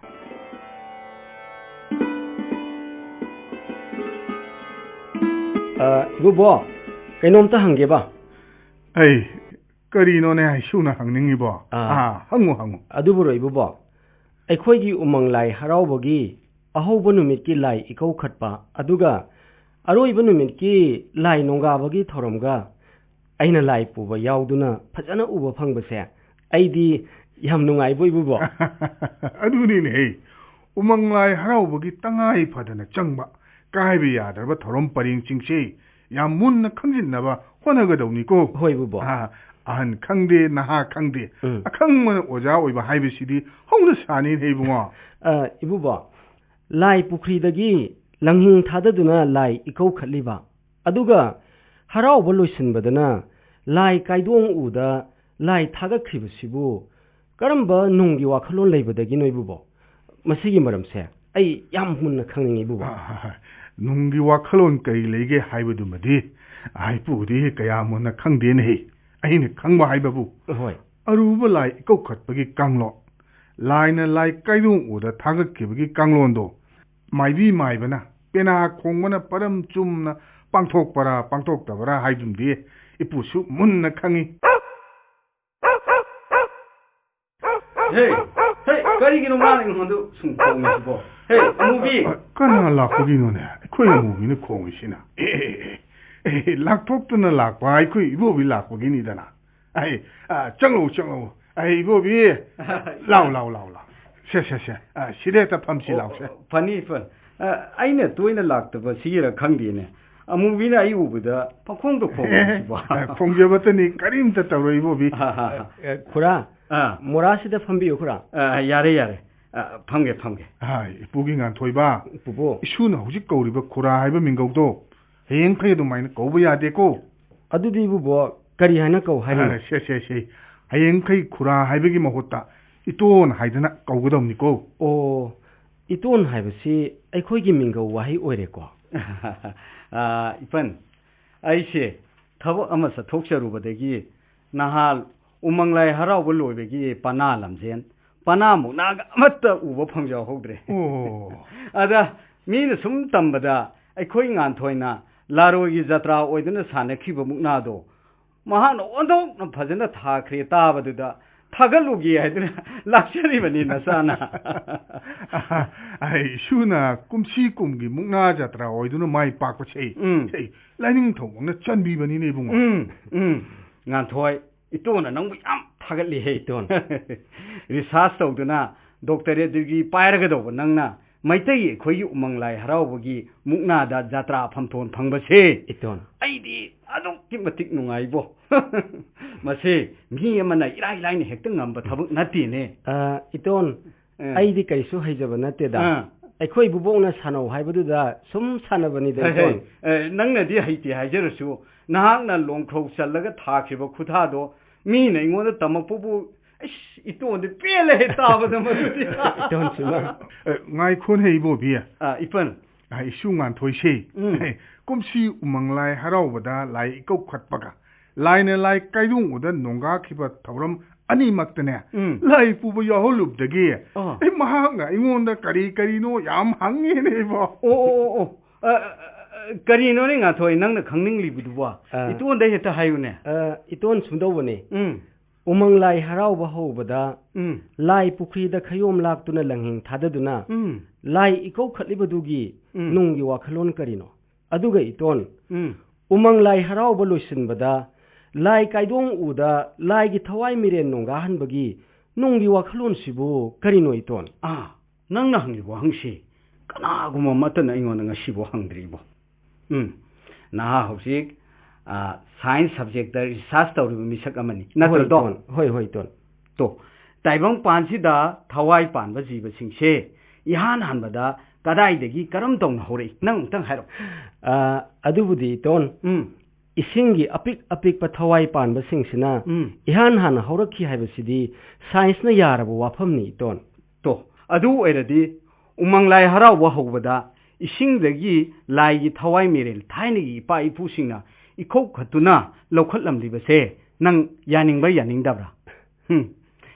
ꯑ, ꯏꯕꯨꯕꯣ, ꯀꯩꯅꯣꯝꯇ ꯍꯪꯒꯦꯕ꯫ ꯑꯩ, ꯀꯔꯤꯅꯣꯅꯦ ꯍꯥꯏꯁꯨꯅ ꯍꯪꯅꯤꯡꯉꯤꯕꯣ? ꯑꯥ꯫ ꯑꯥ, ꯍꯪꯉꯨ, ꯍꯪꯉꯨ꯫ ꯑꯗꯨꯕꯨꯔꯣ ꯏꯕꯨꯕꯣ, ꯑꯩꯈꯣꯏꯒꯤ ꯎꯃꯪ ꯂꯥꯏ ꯍꯔꯥꯎꯕꯒꯤ ꯑꯍꯧꯕ ꯅꯨꯃꯤꯠꯀꯤ ꯂꯥꯏ ꯏꯀꯧꯈꯠꯄ, ꯑꯗꯨꯒ ꯑꯔꯣꯏꯕ ꯅꯨꯃꯤꯠꯀꯤ ꯂꯥꯏ ꯅꯣꯡꯒꯥꯕꯒꯤ ꯊꯧꯔꯝꯒ ꯑꯩꯅ ꯂꯥꯏ ꯄꯨꯕ ꯌꯥꯎꯗꯨꯅ ꯐꯖꯅ ꯎꯕ ꯐꯪꯕꯁꯦ ꯑꯩꯗꯤ ꯌꯥꯝ ꯅꯨꯡꯉꯥꯏꯕꯣ, ꯏꯕꯨꯕꯣ꯫ ꯑꯗꯨꯅꯤꯅꯦꯍꯦ, ꯎꯃꯪ ꯂꯥꯏ ꯍꯔꯥꯎꯕꯒꯤ ꯇꯉꯥꯏ ꯐꯗꯅ ꯆꯪꯕ ꯀꯥꯏꯕ ꯌꯥꯗ꯭ꯔꯕ ꯊꯧꯔꯝ ꯄꯔꯦꯡꯁꯤꯡꯁꯦ ꯌꯥꯝ ꯃꯨꯟꯅ ꯈꯪꯖꯤꯟꯅꯕ ꯍꯣꯠꯅꯒꯗꯧꯅꯤꯀꯣ꯫ ꯍꯣꯏ, ꯏꯕꯨꯕꯣ꯫ ꯑꯥ, ꯑꯍꯟ ꯈꯪꯗꯦ, ꯅꯍꯥ ꯈꯪꯗꯦ, ꯎꯝ꯫ ꯑꯈꯪꯕꯅ ꯑꯣꯖꯥ ꯑꯣꯏꯕ ꯍꯥꯏꯕꯁꯤꯗꯤ ꯍꯧꯅ ꯁꯥꯅꯤꯅꯦ, ꯏꯕꯨꯡꯉꯣ꯫ ꯑ, ꯏꯕꯨꯕꯣ, ꯂꯥꯏ ꯄꯨꯈ꯭ꯔꯤꯗꯒꯤ ꯂꯪꯍꯤꯡ ꯊꯥꯗꯗꯨꯅ ꯂꯥꯏ ꯏꯀꯧꯈꯠꯂꯤꯕ, ꯑꯗꯨꯒ ꯍꯔꯥꯎꯕ ꯂꯣꯏꯁꯤꯟꯕꯗꯅ ꯂꯥꯏ ꯀꯥꯏꯗꯣꯡ ꯎꯗ ꯂꯥꯏ ꯊꯥꯒꯠꯈ꯭ꯔꯤꯕꯁꯤꯕꯨ ꯀꯔꯝꯕ ꯅꯨꯡꯒꯤ ꯋꯥꯈꯜꯂꯣꯟ ꯂꯩꯕꯗꯒꯤꯅꯣ ꯏꯕꯨꯕꯣ? ꯃꯁꯤꯒꯤ ꯃꯔꯝꯁꯦ ꯑꯩ ꯌꯥꯝ ꯃꯨꯟꯅ ꯈꯪꯅꯤꯡꯉꯤ ꯏꯕꯨꯕꯣ꯫ ꯅꯨꯡꯒꯤ ꯋꯥꯈꯜꯂꯣꯟ ꯀꯔꯤ ꯂꯩꯒꯦ ꯍꯥꯏꯕꯗꯨꯃꯗꯤ ꯏꯄꯨꯗꯤ ꯀꯌꯥ ꯃꯨꯟꯅ ꯈꯪꯗꯦꯅꯦꯍꯦ꯫ ꯑꯩꯅ ꯈꯪꯕ ꯍꯥꯏꯕꯕꯨ ꯍꯣꯏ꯫ ꯑꯔꯨꯕ ꯂꯥꯏ ꯏꯀꯧꯈꯠꯄꯒꯤ ꯀꯥꯡꯂꯣꯟ, ꯂꯥꯏꯅ ꯂꯥꯏ ꯀꯥꯏꯗꯣꯡ ꯎꯗ ꯊꯥꯒꯠꯈꯤꯕꯒꯤ ꯀꯥꯡꯂꯣꯟꯗꯣ ꯃꯥꯏꯕꯤ ꯃꯥꯏꯕꯅ ꯄꯦꯅꯥ ꯈꯣꯡꯕꯅ ꯄꯔꯝ ꯆꯨꯝꯅ ꯄꯥꯡꯊꯣꯛꯄꯔꯥ ꯄꯥꯡꯊꯣꯛꯇꯕꯔꯥ ꯍꯥꯏꯗꯨꯝꯗꯤ ꯏꯄꯨꯁꯨ ꯃꯨꯟꯅ ꯈꯪꯉꯤ꯫ ꯍꯦ, ꯍꯦ, ꯀꯔꯤꯒꯤꯅꯣ ꯃꯥꯅ ꯑꯩꯉꯣꯟꯗ ꯁꯨꯝ ꯈꯣꯡꯉꯤꯁꯤꯕꯣ? ꯍꯦ, ꯑꯃꯨꯕꯤ! ꯀꯅꯥ ꯂꯥꯛꯄꯒꯤꯅꯣꯅꯦ? ꯑꯩꯈꯣꯏ ꯑꯃꯨꯕꯤꯅ ꯈꯣꯡꯉꯤꯁꯤꯅ꯫ ꯑꯦ, ꯑꯦ, ꯑꯦ, ꯑꯦ, ꯂꯥꯛꯊꯣꯛꯇꯨꯅ ꯂꯥꯛꯄ ꯑꯩꯈꯣꯏ ꯏꯕꯣꯕꯤ ꯂꯥꯛꯄꯒꯤꯅꯤꯗꯅ꯫ ꯑꯩ, ꯑ, ꯆꯪꯂꯛꯎ, ꯆꯪꯂꯛꯎ꯫ ꯑꯩ ꯏꯕꯣꯕꯤ, ꯂꯥꯎ, ꯂꯥꯎ, ꯂꯥꯎ, ꯂꯥꯎ꯫ ꯁꯦ, ꯁꯦ, ꯁꯦ꯫ ꯑ, ꯁꯤꯗ ꯍꯦꯛꯇ ꯐꯝꯁꯤ ꯑꯣ, ꯂꯥꯎꯁꯦ꯫ ꯐꯅꯤ, ꯐꯅꯤ꯫ ꯑ, ꯑꯩꯅ ꯇꯣꯏꯅ ꯂꯥꯛꯇꯕ ꯁꯤꯒꯤꯔ ꯈꯪꯗꯦꯅꯦ꯫ ꯑꯃꯨꯕꯤꯅ ꯑꯩ ꯎꯕꯗ ꯄꯪꯈꯣꯡꯗ ꯈꯣꯡꯉꯤꯁꯤꯕꯣ꯫ ꯑ, ꯈꯣꯡꯖꯕꯇꯅꯤ, ꯀꯔꯤꯝꯇ ꯇꯧꯔꯣꯏ ꯏꯕꯣꯕꯤ꯫ ꯑ, ꯑ, ꯈꯨꯔꯥ, ꯑꯥ꯫ ꯃꯣꯔꯥꯁꯤꯗ ꯐꯝꯕꯤꯌꯨ, ꯈꯨꯔꯥ꯫ ꯑ, ꯌꯥꯔꯦ, ꯌꯥꯔꯦ꯫ ꯑ, ꯐꯝꯒꯦ, ꯐꯝꯒꯦ꯫ ꯑ, ꯏꯄꯨꯒꯤ ꯉꯥꯟꯊꯣꯏꯕ, ꯄꯨꯄꯨ꯫ ꯏꯁꯨꯅ ꯍꯧꯖꯤꯛ ꯀꯧꯔꯤꯕ ꯈꯨꯔꯥ ꯍꯥꯏꯕ ꯃꯤꯡꯒꯧꯗꯣ ꯍꯌꯦꯡꯈꯩ ꯑꯗꯨꯃꯥꯏꯅ ꯀꯧꯕ ꯌꯥꯗꯦꯀꯣ꯫ ꯑꯗꯨꯗꯤ ꯏꯕꯨꯕꯣ, ꯀꯔꯤ ꯍꯥꯏꯅ ꯀꯧ ꯍꯥꯏꯔꯤꯅꯣ? ꯑ, ꯁꯦ, ꯁꯦ, ꯁꯦ꯫ ꯍꯌꯦꯡꯈꯩ ꯈꯨꯔꯥ ꯍꯥꯏꯕꯒꯤ ꯃꯍꯨꯠꯇ ꯏꯇꯣꯟ ꯍꯥꯏꯗꯅ ꯀꯧꯒꯗꯕꯅꯤꯀꯣ꯫ ꯑꯣ, ꯏꯇꯣꯟ ꯍꯥꯏꯕꯁꯤ ꯑꯩꯈꯣꯏꯒꯤ ꯃꯤꯡꯒꯧ ꯋꯥꯍꯩ ꯑꯣꯏꯔꯦꯀꯣ? ꯑ, ꯏꯄꯟ, ꯑꯩꯁꯦ ꯊꯕꯛ ꯑꯃ ꯆꯠꯊꯣꯛꯆꯔꯨꯕꯗꯒꯤ ꯅꯍꯥꯟ ꯎꯃꯪ ꯂꯥꯏ ꯍꯔꯥꯎꯕ ꯂꯣꯏꯕꯒꯤ ꯄꯅꯥ ꯂꯝꯖꯦꯟ, ꯄꯅꯥ ꯃꯨꯛꯅꯥꯒ ꯑꯃꯠꯇ ꯎꯕ ꯐꯪꯖꯍꯧꯗ꯭ꯔꯦ꯫ ꯑꯣ꯫ ꯑꯗ ꯃꯤꯅ ꯁꯨꯝ ꯇꯝꯕꯗ ꯑꯩꯈꯣꯏ ꯉꯥꯟꯊꯣꯏꯅ ꯂꯥꯔꯣꯏꯒꯤ ꯖꯇ꯭ꯔꯥ ꯑꯣꯏꯗꯨꯅ ꯁꯥꯟꯅꯈꯤꯕ ꯃꯨꯛꯅꯥꯗꯣ ꯃꯍꯥꯛꯅ ꯑꯣꯟꯊꯣꯛꯅ ꯐꯖꯅ ꯊꯥꯈ꯭ꯔꯦ ꯇꯥꯕꯗꯨꯗ ꯊꯥꯒꯠꯂꯨꯒꯦ ꯍꯥꯏꯗꯨꯅ ꯂꯥꯛꯆꯔꯤꯕꯅꯤ ꯅꯆꯥꯅ꯫ ꯑꯩ ꯏꯁꯨꯅ ꯀꯨꯝꯁꯤ ꯀꯨꯝꯒꯤ ꯃꯨꯛꯅꯥ ꯖꯇ꯭ꯔꯥ ꯑꯣꯏꯗꯨꯅ ꯃꯥꯏ ꯄꯥꯛꯄꯁꯦ ꯎꯝ꯫ ꯁꯦ, ꯂꯥꯏꯅꯤꯡꯊꯧꯃꯛꯅ ꯆꯟꯕꯤꯕꯅꯤꯅꯦ ꯏꯕꯨꯡꯉꯣ꯫ ꯎꯝ, ꯎꯝ꯫ ꯉꯥꯟꯊꯣꯏ, ꯏꯇꯣꯟꯅ ꯅꯪꯕꯨ ꯌꯥꯝ ꯊꯥꯒꯠꯂꯤꯍꯦ꯫ ꯏꯇꯣꯟ꯫ Research ꯇꯧꯗꯨꯅ doctorate degree ꯄꯥꯏꯔꯒꯗꯧꯕ ꯅꯪꯅ ꯃꯩꯇꯩ ꯑꯩꯈꯣꯏꯒꯤ ꯎꯃꯪ ꯂꯥꯏ ꯍꯔꯥꯎꯕꯒꯤ ꯃꯨꯛꯅꯥꯗ ꯖꯇ꯭ꯔꯥ ꯐꯝꯊꯣꯟ ꯐꯪꯕꯁꯦ ꯏꯇꯣꯟ꯫ ꯑꯩꯗꯤ ꯑꯗꯨꯛꯀꯤ ꯃꯇꯤꯛ ꯅꯨꯡꯉꯥꯏꯕꯣ꯫ ꯃꯁꯦ ꯃꯤ ꯑꯃꯅ ꯏꯔꯥꯏ ꯂꯥꯏꯅ ꯍꯦꯛꯇ ꯉꯝꯕ ꯊꯕꯛ ꯅꯠꯇꯦꯅꯦ꯫ ꯑ, ꯏꯇꯣꯟ, ꯑ꯫ ꯑꯩꯗꯤ ꯀꯔꯤꯁꯨ ꯍꯩꯖꯕ ꯅꯠꯇꯦꯗ꯫ ꯑ꯫ ꯑꯩꯈꯣꯏ ꯏꯕꯨꯕꯣꯛꯅ ꯁꯥꯟꯅꯧ ꯍꯥꯏꯕꯗꯨꯗ ꯁꯨꯝ ꯁꯥꯟꯅꯕꯅꯤꯗ, ꯍꯦ, ꯍꯦ꯫ ꯏꯇꯣꯟ꯫ ꯑ, ꯅꯪꯅꯗꯤ ꯍꯩꯇꯦ ꯍꯥꯏꯖꯔꯁꯨ, ꯅꯍꯥꯛꯅ ꯂꯣꯡꯈ꯭ꯔꯧ ꯆꯜꯂꯒ ꯊꯥꯈꯤꯕ ꯈꯨꯊꯥꯗꯣ ꯃꯤꯅ ꯑꯩꯉꯣꯟꯗ ꯇꯝꯃꯛꯄꯕꯨ, ꯑꯩꯁ, ꯏꯇꯣꯟꯗꯤ ꯄꯦꯜꯂꯦꯍꯦ ꯇꯥꯕꯗ ꯃꯗꯨꯗꯤ꯫ ꯏꯇꯣꯟꯁꯤꯃ꯫ ꯑꯦ, ꯉꯥꯏꯈꯣꯅꯦ ꯏꯕꯣꯕꯤ꯫ ꯑꯥ, ꯏꯄꯟ꯫ ꯑꯥ, ꯏꯁꯨ ꯉꯥꯟꯊꯣꯏꯁꯦ꯫ ꯎꯝ꯫ ꯀꯨꯝꯁꯤ ꯎꯃꯪ ꯂꯥꯏ ꯍꯔꯥꯎꯕꯗ ꯂꯥꯏ ꯏꯀꯧ ꯈꯠꯄꯒ ꯂꯥꯏꯅ ꯂꯥꯏ ꯀꯥꯏꯗꯣꯡ ꯎꯗ ꯅꯣꯡꯒꯥꯈꯤꯕ ꯊꯧꯔꯝ ꯑꯅꯤꯃꯛꯇꯅꯦ, ꯎꯝ꯫ ꯂꯥꯏ ꯄꯨꯕ ꯌꯥꯎꯍꯜꯂꯨꯕꯗꯒꯤ ꯑꯥ꯫ ꯑꯩ ꯃꯍꯥꯛꯅ ꯑꯩꯉꯣꯟꯗ ꯀꯔꯤ ꯀꯔꯤꯅꯣ ꯌꯥꯝ ꯍꯪꯉꯦꯅꯦ ꯏꯕꯣ꯫ ꯑꯣ, ꯑꯣ, ꯑꯣ, ꯑꯣ꯫ ꯑ, ꯑ, ꯑ, ꯀꯔꯤꯅꯣꯅꯦ ꯉꯥꯟꯊꯣꯏ ꯅꯪꯅ ꯈꯪꯅꯤꯡꯂꯤꯕꯗꯨꯕꯣ? ꯑ, ꯏꯇꯣꯟꯗ ꯍꯦꯛꯇ ꯍꯥꯏꯌꯨꯅꯦ꯫ ꯑ, ꯏꯇꯣꯟ ꯁꯨꯝꯗꯧꯕꯅꯤ꯫ ꯎꯝ꯫ ꯎꯃꯪ ꯂꯥꯏ ꯍꯔꯥꯎꯕ ꯍꯧꯕꯗ ꯎꯝ꯫ ꯂꯥꯏ ꯄꯨꯈ꯭ꯔꯤꯗ ꯈꯌꯣꯝ ꯂꯥꯛꯇꯨꯅ ꯂꯪꯍꯤꯡ ꯊꯥꯗꯗꯨꯅ ꯎꯝ꯫ ꯂꯥꯏ ꯏꯀꯧ ꯈꯠꯂꯤꯕꯗꯨꯒꯤ ꯎꯝ꯫ ꯅꯨꯡꯒꯤ ꯋꯥꯈꯜꯂꯣꯟ ꯀꯔꯤꯅꯣ? ꯑꯗꯨꯒ ꯏꯇꯣꯟ, ꯎꯝ꯫ ꯎꯃꯪ ꯂꯥꯏ ꯍꯔꯥꯎꯕ ꯂꯣꯏꯁꯤꯟꯕꯗ ꯂꯥꯏ ꯀꯥꯏꯗꯣꯡ ꯎꯗ ꯂꯥꯏꯒꯤ ꯊꯋꯥꯏ ꯃꯤꯔꯦꯟ ꯅꯣꯡꯒꯥꯍꯟꯕꯒꯤ ꯅꯨꯡꯒꯤ ꯋꯥꯈꯜꯂꯣꯟꯁꯤꯕꯨ ꯀꯔꯤꯅꯣ ꯏꯇꯣꯟ? ꯑꯥ, ꯅꯪꯅ ꯍꯪꯂꯤꯕ ꯋꯥꯍꯪꯁꯤ ꯀꯅꯥꯒꯨꯝꯕ ꯑꯃꯠꯇꯅ ꯑꯩꯉꯣꯟꯗ ꯉꯁꯤꯕꯨ ꯍꯪꯗ꯭ꯔꯤꯕꯣ? ꯎꯝ, ꯅꯍꯥ ꯍꯧꯖꯤꯛ, ꯑ, science subjectꯇ research ꯇꯧꯔꯤꯕ ꯃꯤꯁꯛ ꯑꯃꯅꯤ, ꯅꯠꯇ꯭ꯔꯗꯣ? ꯍꯣꯏ, ꯏꯇꯣꯟ꯫ ꯍꯣꯏ, ꯍꯣꯏ, ꯏꯇꯣꯟ꯫ ꯇꯣ, ꯇꯥꯏꯕꯪ ꯄꯥꯟꯁꯤꯗ ꯊꯋꯥꯏ ꯄꯥꯟꯕ ꯖꯤꯕꯁꯤꯡꯁꯦ ꯏꯍꯥꯟ ꯍꯥꯟꯕꯗ ꯀꯗꯥꯏꯗꯒꯤ ꯀꯔꯝ ꯇꯧꯅ ꯍꯧꯔꯛꯏ? ꯅꯪ ꯑꯃꯨꯛꯇꯪ ꯍꯥꯏꯔꯛꯑꯣ꯫ ꯑ, ꯑꯗꯨꯕꯨꯗꯤ ꯏꯇꯣꯟ, ꯎꯝ꯫ ꯏꯁꯤꯡꯒꯤ ꯑꯄꯤꯛ ꯑꯄꯤꯛꯄ ꯊꯋꯥꯏ ꯄꯥꯟꯕꯁꯤꯡꯁꯤꯅ ꯎꯝ꯫ ꯏꯍꯥꯟ ꯍꯥꯟꯅ ꯍꯧꯔꯛꯈꯤ ꯍꯥꯏꯕꯁꯤꯗꯤ scienceꯅ ꯌꯥꯔꯕ ꯋꯥꯐꯝꯅꯤ ꯏꯇꯣꯟ꯫ ꯇꯣ, ꯑꯗꯨ ꯑꯣꯏꯔꯗꯤ ꯎꯃꯪ ꯂꯥꯏ ꯍꯔꯥꯎꯕ ꯍꯧꯕꯗ ꯏꯁꯤꯡꯗꯒꯤ ꯂꯥꯏꯒꯤ ꯊꯋꯥꯏ ꯃꯤꯔꯦꯜ ꯊꯥꯏꯅꯒꯤ ꯏꯄꯥ ꯏꯄꯨꯁꯤꯡꯅ ꯏꯀꯧ ꯈꯠꯇꯨꯅ ꯂꯧꯈꯠꯂꯝꯂꯤꯕꯁꯦ ꯅꯪ ꯌꯥꯅꯤꯡꯕ꯭ꯔꯥ ꯌꯥꯅꯤꯡꯗꯕ꯭ꯔꯥ? ꯍꯨꯝ,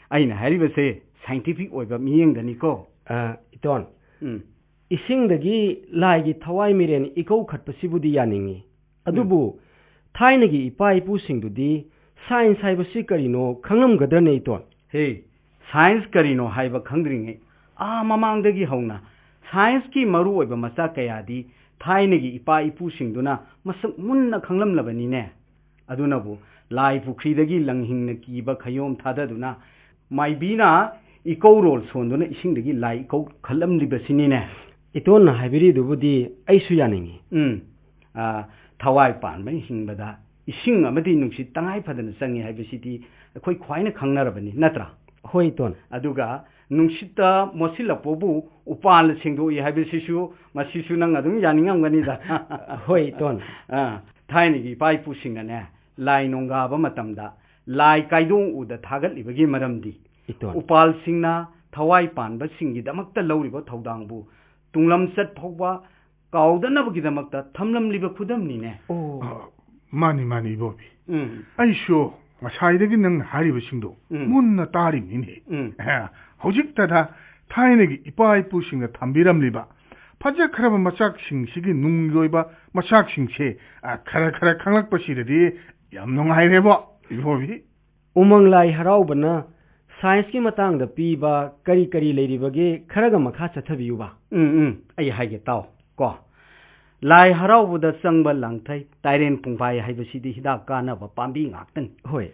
ꯑꯩꯅ ꯍꯥꯏꯔꯤꯕꯁꯦ scientific ꯑꯣꯏꯕ ꯃꯤꯠꯌꯦꯡꯗꯅꯤꯀꯣ꯫ ꯑ, ꯏꯇꯣꯟ, ꯎꯝ꯫ ꯏꯁꯤꯡꯗꯒꯤ ꯂꯥꯏꯒꯤ ꯊꯋꯥꯏ ꯃꯤꯔꯦꯟ ꯏꯀꯧ ꯈꯠꯄꯁꯤꯕꯨꯗꯤ ꯌꯥꯅꯤꯡꯉꯤ꯫ ꯎꯝ꯫ ꯑꯗꯨꯕꯨ ꯊꯥꯏꯅꯒꯤ ꯏꯄꯥ ꯏꯄꯨꯁꯤꯡꯗꯨꯗꯤ science ꯍꯥꯏꯕꯁꯤ ꯀꯔꯤꯅꯣ ꯈꯪꯂꯝꯒꯗ꯭ꯔꯅꯦ ꯏꯇꯣꯟ? ꯍꯦ, science ꯀꯔꯤꯅꯣ ꯍꯥꯏꯕ ꯈꯪꯗ꯭ꯔꯤꯉꯩ ꯑꯥ ꯃꯃꯥꯡꯗꯒꯤ ꯍꯧꯅ scienceꯀꯤ ꯃꯔꯨꯑꯣꯏꯕ ꯃꯆꯥꯛ ꯀꯌꯥꯗꯤ ꯊꯥꯏꯅꯒꯤ ꯏꯄꯥ ꯏꯄꯨꯁꯤꯡꯗꯨꯅ ꯃꯁꯛ ꯃꯨꯟꯅ ꯈꯪꯂꯝꯂꯕꯅꯤꯅꯦ꯫ ꯑꯗꯨꯅꯕꯨ ꯂꯥꯏ ꯄꯨꯈ꯭ꯔꯤꯗꯒꯤ ꯂꯪꯍꯤꯡꯅ ꯀꯤꯕ ꯈꯌꯣꯝ ꯊꯥꯗꯗꯨꯅ ꯃꯥꯏꯕꯤꯅ ꯏꯀꯧꯔꯣꯜ ꯁꯣꯟꯗꯨꯅ ꯏꯁꯤꯡꯗꯒꯤ ꯂꯥꯏ ꯏꯀꯧ ꯈꯠꯂꯝꯂꯤꯕꯁꯤꯅꯤꯅꯦ꯫ ꯏꯇꯣꯟꯅ ꯍꯥꯏꯕꯤꯔꯤꯗꯨꯕꯨꯗꯤ ꯑꯩꯁꯨ ꯌꯥꯅꯤꯡꯉꯤ꯫ ꯎꯝ꯫ ꯑ, ꯊꯋꯥꯏ ꯄꯥꯟꯕ ꯍꯤꯡꯕꯗ ꯏꯁꯤꯡ ꯑꯃꯗꯤ ꯅꯨꯡꯁꯤꯠ ꯇꯉꯥꯏ ꯐꯗꯅ ꯆꯪꯉꯤ ꯍꯥꯏꯕꯁꯤꯗꯤ ꯑꯩꯈꯣꯏ ꯈ꯭ꯋꯥꯏꯅ ꯈꯪꯅꯔꯕꯅꯤ, ꯅꯠꯇ꯭ꯔꯥ? ꯍꯣꯏ, ꯏꯇꯣꯟ꯫ ꯑꯗꯨꯒ ꯅꯨꯡꯁꯤꯠꯇ ꯃꯣꯠꯁꯤꯜꯂꯛꯄꯕꯨ ꯎꯄꯥꯜꯅ ꯁꯦꯡꯗꯣꯛꯏ ꯍꯥꯏꯕꯁꯤꯁꯨ, ꯃꯁꯤꯁꯨ ꯅꯪ ꯑꯗꯨꯝ ꯌꯥꯅꯤꯡꯉꯝꯒꯅꯤꯗ꯫ ꯍꯣꯏ, ꯏꯇꯣꯟ꯫ ꯑ, ꯊꯥꯏꯅꯒꯤ ꯏꯄꯥ ꯏꯄꯨꯁꯤꯡꯅꯅꯦ, ꯂꯥꯏ ꯅꯣꯡꯒꯥꯕ ꯃꯇꯝꯗ ꯂꯥꯏ ꯀꯥꯏꯗꯣꯡ ꯎꯗ ꯊꯥꯒꯠꯂꯤꯕꯒꯤ ꯃꯔꯝꯗꯤ ꯏꯇꯣꯟ꯫ ꯎꯄꯥꯜꯁꯤꯡꯅ ꯊꯋꯥꯏ ꯄꯥꯟꯕꯁꯤꯡꯒꯤꯗꯃꯛꯇ ꯂꯧꯔꯤꯕ ꯊꯧꯗꯥꯡꯕꯨ ꯇꯨꯡꯂꯝꯆꯠ ꯐꯥꯎꯕ ꯀꯥꯎꯗꯅꯕꯒꯤꯗꯃꯛꯇ ꯊꯝꯂꯝꯂꯤꯕ ꯈꯨꯗꯝꯅꯤꯅꯦ꯫ ꯑꯣ꯫ ꯑ, ꯃꯥꯅꯤ, ꯃꯥꯅꯤ, ꯏꯕꯣꯕꯤ꯫ ꯎꯝ꯫ ꯑꯩꯁꯨ ꯉꯁꯥꯏꯗꯒꯤ ꯅꯪꯅ ꯍꯥꯏꯔꯤꯕꯁꯤꯡꯗꯣ ꯎꯝ꯫ ꯃꯨꯟꯅ ꯇꯥꯔꯤꯕꯅꯤꯅꯦ꯫ ꯎꯝ꯫ ꯑꯦ, ꯍꯧꯖꯤꯛꯇꯗ ꯊꯥꯏꯅꯒꯤ ꯏꯄꯥ ꯏꯄꯨꯁꯤꯡꯅ ꯊꯝꯕꯤꯔꯝꯂꯤꯕ ꯐꯖꯈ꯭ꯔꯕ ꯃꯆꯥꯛꯁꯤꯡꯁꯤꯒꯤ ꯅꯨꯡꯒꯤ ꯑꯣꯏꯕ ꯃꯆꯥꯛꯁꯤꯡꯁꯦ, ꯑ, ꯈꯔ ꯈꯔ ꯈꯪꯂꯛꯄꯁꯤꯗꯗꯤ ꯌꯥꯝ ꯅꯨꯡꯉꯥꯏꯔꯦꯕꯣ, ꯏꯕꯣꯕꯤ꯫ ꯎꯃꯪ ꯂꯥꯏ ꯍꯔꯥꯎꯕꯅ ꯁꯥꯏꯟꯁꯀꯤ ꯃꯇꯥꯡꯗ ꯄꯤꯕ ꯀꯔꯤ ꯀꯔꯤ ꯂꯩꯔꯤꯕꯒꯦ? ꯈꯔꯒ ꯃꯈꯥ ꯆꯠꯊꯕꯤꯌꯨꯕ꯫ ꯎꯝ, ꯎꯝ, ꯑꯩ ꯍꯥꯏꯒꯦ ꯇꯥꯎ ꯀꯣ꯫ ꯂꯥꯏ ꯍꯔꯥꯎꯕꯗ ꯆꯪꯕ ꯂꯥꯡꯊꯩ, ꯇꯥꯏꯔꯦꯟ ꯄꯨꯡꯐꯥꯏ ꯍꯥꯏꯕꯁꯤꯗꯤ ꯍꯤꯗꯥꯛ ꯀꯥꯟꯅꯕ ꯄꯥꯝꯕꯤ ꯉꯥꯛꯇꯅꯤ꯫ ꯍꯣꯏ꯫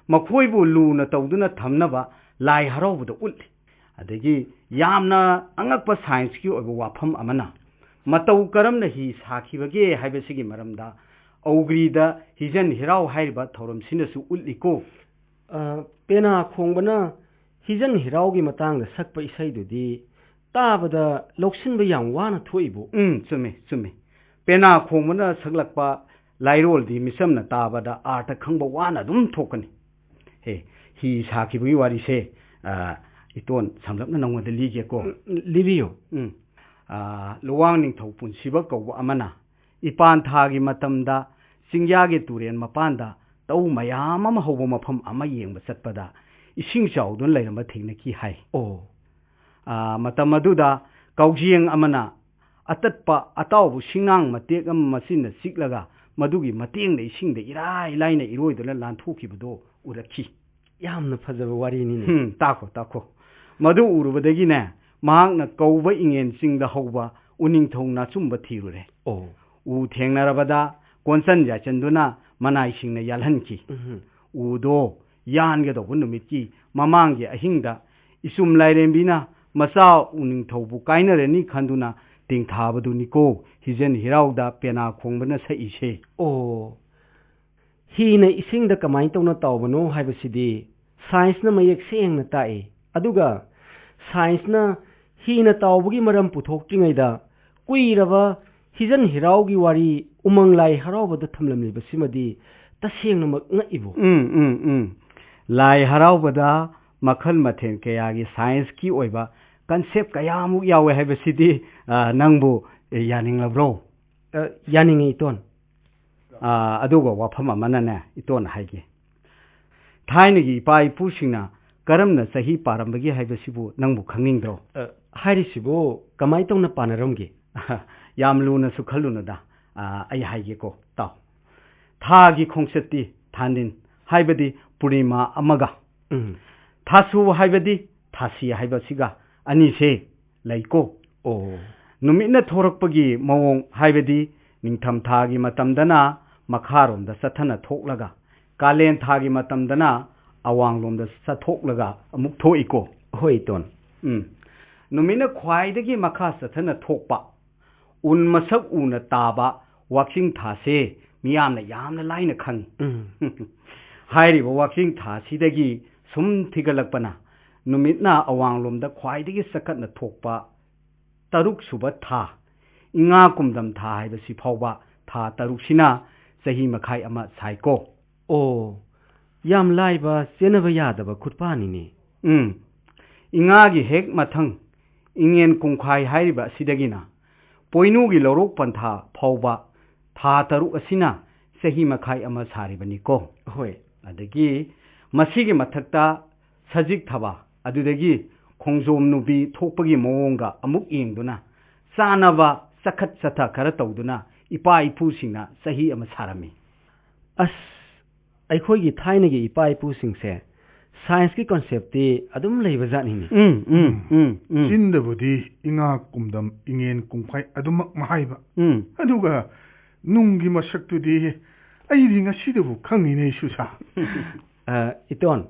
ꯃꯈꯣꯏꯕꯨ ꯂꯨꯅ ꯇꯧꯗꯨꯅ ꯊꯝꯅꯕ ꯂꯥꯏ ꯍꯔꯥꯎꯕꯗ ꯎꯠꯂꯤ꯫ ꯑꯗꯒꯤ ꯌꯥꯝꯅ ꯑꯉꯛꯄ ꯁꯥꯏꯟꯁꯀꯤ ꯑꯣꯏꯕ ꯋꯥꯐꯝ ꯑꯃꯅ, ꯃꯇꯧ ꯀꯔꯝꯅ ꯍꯤ ꯁꯥꯈꯤꯕꯒꯦ ꯍꯥꯏꯕꯁꯤꯒꯤ ꯃꯔꯝꯗ ꯑꯧꯒ꯭ꯔꯤꯗ ꯍꯤꯖꯟ ꯍꯤꯔꯥꯎ ꯍꯥꯏꯔꯤꯕ ꯊꯧꯔꯝꯁꯤꯅꯁꯨ ꯎꯠꯂꯤꯀꯣ꯫ ꯑ, ꯄꯦꯅꯥ ꯈꯣꯡꯕꯅ ꯍꯤꯖꯟ ꯍꯤꯔꯥꯎꯒꯤ ꯃꯇꯥꯡꯗ ꯁꯛꯄ ꯏꯁꯩꯗꯨꯗꯤ ꯇꯥꯕꯗ ꯂꯧꯁꯤꯟꯕ ꯌꯥꯝ ꯋꯥꯅ ꯊꯣꯛꯏꯕꯨ꯫ ꯎꯝ, ꯆꯨꯝꯃꯤ, ꯆꯨꯝꯃꯤ꯫ ꯄꯦꯅꯥ ꯈꯣꯡꯕꯅ ꯁꯛꯂꯛꯄ ꯂꯥꯏꯔꯣꯜꯗꯤ ꯃꯤꯆꯝꯅ ꯇꯥꯕꯗ ꯑꯥꯔꯊ ꯈꯪꯕ ꯋꯥꯅ ꯑꯗꯨꯝ ꯊꯣꯛꯀꯅꯤ꯫ ꯍꯦ, ꯍꯤ ꯁꯥꯈꯤꯕꯒꯤ ꯋꯥꯔꯤꯁꯦ, ꯑ, ꯏꯇꯣꯟ ꯁꯝꯂꯞꯅ ꯅꯉꯣꯟꯗ ꯂꯤꯒꯦꯀꯣ꯫ ꯎꯝ, ꯂꯤꯕꯤꯌꯨ꯫ ꯎꯝ꯫ ꯑ, ꯂꯨꯋꯥꯡ ꯅꯤꯡꯊꯧ ꯄꯨꯟꯁꯤꯕ ꯀꯧꯕ ꯑꯃꯅ ꯏꯄꯥꯟ ꯊꯥꯒꯤ ꯃꯇꯝꯗ ꯆꯤꯡꯌꯥꯒꯤ ꯇꯨꯔꯦꯟ ꯃꯄꯥꯟꯗ ꯇꯧ ꯃꯌꯥꯝ ꯑꯃ ꯍꯧꯕ ꯃꯐꯝ ꯑꯃ ꯌꯦꯡꯕ ꯆꯠꯄꯗ ꯏꯁꯤꯡ ꯆꯥꯎꯗꯨꯅ ꯂꯩꯔꯝꯕ ꯊꯦꯡꯅꯈꯤ ꯍꯥꯏ꯫ ꯑꯣ꯫ ꯑ, ꯃꯇꯝ ꯑꯗꯨꯗ ꯀꯥꯎꯖꯦꯡ ꯑꯃꯅ ꯑꯇꯠꯄ ꯑꯇꯥꯎꯕ ꯁꯤꯡꯅꯥꯡ ꯃꯇꯦꯛ ꯑꯃ ꯃꯆꯤꯟꯅ ꯆꯤꯛꯂꯒ ꯃꯗꯨꯒꯤ ꯃꯇꯦꯡꯅ ꯏꯁꯤꯡꯗ ꯏꯔꯥꯏ ꯂꯥꯏꯅ ꯏꯔꯣꯏꯗꯨꯅ ꯂꯥꯟꯊꯣꯛꯈꯤꯕꯗꯨ ꯎꯔꯛꯈꯤ꯫ ꯌꯥꯝꯅ ꯐꯖꯕ ꯋꯥꯔꯤꯅꯤꯅꯦ꯫ ꯎꯝ, ꯇꯥꯈꯣ, ꯇꯥꯈꯣ꯫ ꯃꯗꯨ ꯎꯔꯨꯕꯗꯒꯤꯅꯦ, ꯃꯍꯥꯛꯅ ꯀꯧꯕ ꯏꯉꯦꯟ ꯆꯤꯡꯗ ꯍꯧꯕ ꯎꯅꯤꯡꯊꯧ ꯅꯥꯆꯨꯝꯕ ꯊꯤꯔꯨꯔꯦ꯫ ꯑꯣ꯫ ꯎ ꯊꯦꯡꯅꯔꯕꯗ ꯀꯣꯟꯆꯟ ꯌꯥꯏꯆꯟꯗꯨꯅ ꯃꯅꯥꯏꯁꯤꯡꯅ ꯌꯥꯜꯍꯟꯈꯤ꯫ ꯎꯝꯍꯨꯝ꯫ ꯎꯗꯣ ꯌꯥꯟꯒꯗꯧꯕ ꯅꯨꯃꯤꯠꯀꯤ ꯃꯃꯥꯡꯒꯤ ꯑꯍꯤꯡꯗ ꯏꯆꯨꯝ ꯂꯥꯏꯔꯦꯝꯕꯤꯅ ꯃꯆꯥ ꯎꯅꯤꯡꯊꯧꯕꯨ ꯀꯥꯏꯅꯔꯅꯤ ꯈꯟꯗꯨꯅ ꯇꯦꯡꯊꯥꯕꯗꯨꯅꯤꯀꯣ ꯍꯤꯖꯟ ꯍꯤꯔꯥꯎꯗ ꯄꯦꯅꯥ ꯈꯣꯡꯕꯅ ꯁꯛꯏꯁꯦ꯫ ꯑꯣ, ꯍꯤꯅ ꯏꯁꯤꯡꯗ ꯀꯃꯥꯏꯅ ꯇꯧꯅ ꯇꯥꯎꯕꯅꯣ ꯍꯥꯏꯕꯁꯤꯗꯤ ꯁꯥꯏꯟꯁꯅ ꯃꯌꯦꯛ ꯁꯦꯡꯅ ꯇꯥꯛꯏ꯫ ꯑꯗꯨꯒ ꯁꯥꯏꯟꯁꯅ ꯍꯤꯅ ꯇꯥꯎꯕꯒꯤ ꯃꯔꯝ ꯄꯨꯊꯣꯛꯇ꯭ꯔꯤꯉꯩꯗ ꯀꯨꯏꯔꯕ ꯍꯤꯖꯟ ꯍꯤꯔꯥꯎꯒꯤ ꯋꯥꯔꯤ ꯎꯃꯪ ꯂꯥꯏ ꯍꯔꯥꯎꯕꯗ ꯊꯝꯂꯝꯂꯤꯕꯁꯤꯃꯗꯤ ꯇꯁꯦꯡꯅꯃꯛ ꯉꯛꯏꯕꯣ? ꯎꯝ, ꯎꯝ, ꯎꯝ꯫ ꯂꯥꯏ ꯍꯔꯥꯎꯕꯗ ꯃꯈꯜ ꯃꯊꯦꯜ ꯀꯌꯥꯒꯤ science ꯀꯤ ꯑꯣꯏꯕ concept ꯀꯌꯥꯃꯨꯛ ꯌꯥꯎꯋꯦ ꯍꯥꯏꯕꯁꯤꯗꯤ, ꯑ, ꯅꯪꯕꯨ, ꯑꯦ, ꯌꯥꯅꯤꯡꯂꯕ꯭ꯔꯣ? ꯑ, ꯌꯥꯅꯤꯡꯉꯤ, ꯏꯇꯣꯟ꯫ ꯑ, ꯑꯗꯨꯒ ꯋꯥꯐꯝ ꯑꯃꯅꯅꯦ, ꯏꯇꯣꯟ ꯍꯥꯏꯒꯦ꯫ ꯊꯥꯏꯅꯒꯤ ꯏꯄꯥ ꯏꯄꯨꯁꯤꯡꯅ ꯀꯔꯝꯅ ꯆꯍꯤ ꯄꯥꯔꯝꯕꯒꯦ ꯍꯥꯏꯕꯁꯤꯕꯨ ꯅꯪꯕꯨ ꯈꯪꯅꯤꯡꯗ꯭ꯔꯣ? ꯑ, ꯍꯥꯏꯔꯤꯁꯤꯕꯨ ꯀꯃꯥꯏ ꯇꯧꯅ ꯄꯥꯅꯔꯝꯒꯦ? ꯌꯥꯝ ꯂꯨꯅꯁꯨ ꯈꯜꯂꯨꯅꯨꯗ꯫ ꯑ, ꯑꯩ ꯍꯥꯏꯒꯦꯀꯣ, ꯇꯥꯎ꯫ ꯊꯥꯒꯤ ꯈꯣꯡꯆꯠꯇꯤ ꯊꯥꯅꯤꯟ, ꯍꯥꯏꯕꯗꯤ ꯄꯨꯔꯅꯤꯃꯥ ꯑꯃꯒ, ꯎꯝ꯫ ꯊꯥꯁꯨ ꯍꯥꯏꯕꯗꯤ ꯊꯥꯁꯤ ꯍꯥꯏꯕꯁꯤꯒ ꯑꯅꯤꯁꯦ ꯂꯩꯀꯣ꯫ ꯑꯣ꯫ ꯅꯨꯃꯤꯠꯅ ꯊꯣꯔꯛꯄꯒꯤ ꯃꯑꯣꯡ ꯍꯥꯏꯕꯗꯤ ꯅꯤꯡꯊꯝ ꯊꯥꯒꯤ ꯃꯇꯝꯗꯅ ꯃꯈꯥꯔꯣꯝꯗ ꯆꯠꯊꯅ ꯊꯣꯛꯂꯒ, ꯀꯥꯂꯦꯟ ꯊꯥꯒꯤ ꯃꯇꯝꯗꯅ ꯑꯋꯥꯡꯂꯣꯝꯗ ꯆꯠꯊꯣꯛꯂꯒ ꯑꯃꯨꯛ ꯊꯣꯛꯏꯀꯣ꯫ ꯍꯣꯏ, ꯏꯇꯣꯟ꯫ ꯎꯝ꯫ ꯅꯨꯃꯤꯠꯅ ꯈ꯭ꯋꯥꯏꯗꯒꯤ ꯃꯈꯥ ꯆꯠꯊꯅ ꯊꯣꯛꯄ, ꯎꯟ ꯃꯁꯛ ꯎꯅ ꯇꯥꯕ ꯋꯥꯛꯆꯤꯡ ꯊꯥꯁꯦ ꯃꯤꯌꯥꯝꯅ ꯌꯥꯝꯅ ꯂꯥꯏꯅ ꯈꯪꯏ꯫ ꯎꯝ꯫ ꯍꯥꯏꯔꯤꯕ ꯋꯥꯛꯆꯤꯡ ꯊꯥꯁꯤꯗꯒꯤ ꯁꯨꯝ ꯊꯤꯒꯠꯂꯛꯄꯅ ꯅꯨꯃꯤꯠꯅ ꯑꯋꯥꯡꯂꯣꯝꯗ ꯈ꯭ꯋꯥꯏꯗꯒꯤ ꯆꯈꯠꯅ ꯊꯣꯛꯄ ꯇꯔꯨꯛ ꯁꯨꯕ ꯊꯥ, ꯏꯉꯥ ꯀꯨꯝꯗꯝ ꯊꯥ ꯍꯥꯏꯕꯁꯤ ꯐꯥꯎꯕ ꯊꯥ ꯇꯔꯨꯛꯁꯤꯅ ꯆꯍꯤ ꯃꯈꯥꯏ ꯑꯃ ꯁꯥꯏꯀꯣ꯫ ꯑꯣ, ꯌꯥꯝ ꯂꯥꯏꯕ, ꯆꯦꯟꯅꯕ ꯌꯥꯗꯕ ꯈꯨꯠꯄꯥꯅꯤꯅꯦ꯫ ꯎꯝ꯫ ꯏꯉꯥꯒꯤ ꯍꯦꯛ ꯃꯊꯪ, ꯏꯉꯦꯟ ꯀꯨꯝꯈꯥꯏ ꯍꯥꯏꯔꯤꯕ ꯑꯁꯤꯗꯒꯤꯅ ꯄꯣꯏꯅꯨꯒꯤ ꯂꯧꯔꯣꯛ ꯄꯟꯊꯥ ꯐꯥꯎꯕ ꯊꯥ ꯇꯔꯨꯛ ꯑꯁꯤꯅ ꯆꯍꯤ ꯃꯈꯥꯏ ꯑꯃ ꯁꯥꯔꯤꯕꯅꯤꯀꯣ꯫ ꯍꯣꯏ꯫ ꯑꯗꯒꯤ ꯃꯁꯤꯒꯤ ꯃꯊꯛꯇ ꯁꯖꯤꯛ ꯊꯥꯕ, ꯑꯗꯨꯗꯒꯤ ꯈꯣꯡꯖꯣꯝ ꯅꯨꯕꯤ ꯊꯣꯛꯄꯒꯤ ꯃꯑꯣꯡꯒ ꯑꯃꯨꯛ ꯌꯦꯡꯗꯨꯅ ꯆꯥꯅꯕ ꯆꯈꯠ ꯆꯠꯊ ꯈꯔ ꯇꯧꯗꯨꯅ ꯏꯄꯥ ꯏꯄꯨꯁꯤꯡꯅ ꯆꯍꯤ ꯑꯃ ꯁꯥꯔꯝꯃꯤ꯫ ꯑꯁ, ꯑꯩꯈꯣꯏꯒꯤ ꯊꯥꯏꯅꯒꯤ ꯏꯄꯥ ꯏꯄꯨꯁꯤꯡꯁꯦ science ꯀꯤ concept ꯇꯤ ꯑꯗꯨꯝ ꯂꯩꯕ ꯖꯥꯠꯅꯤꯅꯦ꯫ ꯎꯝ, ꯎꯝ, ꯎꯝ, ꯎꯝ꯫ ꯆꯤꯟꯗꯕꯨꯗꯤ ꯏꯉꯥ ꯀꯨꯝꯗꯝ ꯏꯉꯦꯟ ꯀꯨꯝꯈꯥꯏ ꯑꯗꯨꯃꯛ ꯃꯍꯥꯏꯕ꯫ ꯎꯝ꯫ ꯑꯗꯨꯒ ꯅꯨꯡꯒꯤ ꯃꯁꯛꯇꯨꯗꯤ ꯑꯩꯗꯤ ꯉꯁꯤꯗꯕꯨ ꯈꯪꯉꯤꯅꯦ, ꯁꯨꯁꯥ꯫ ꯑ, ꯏꯇꯣꯟ,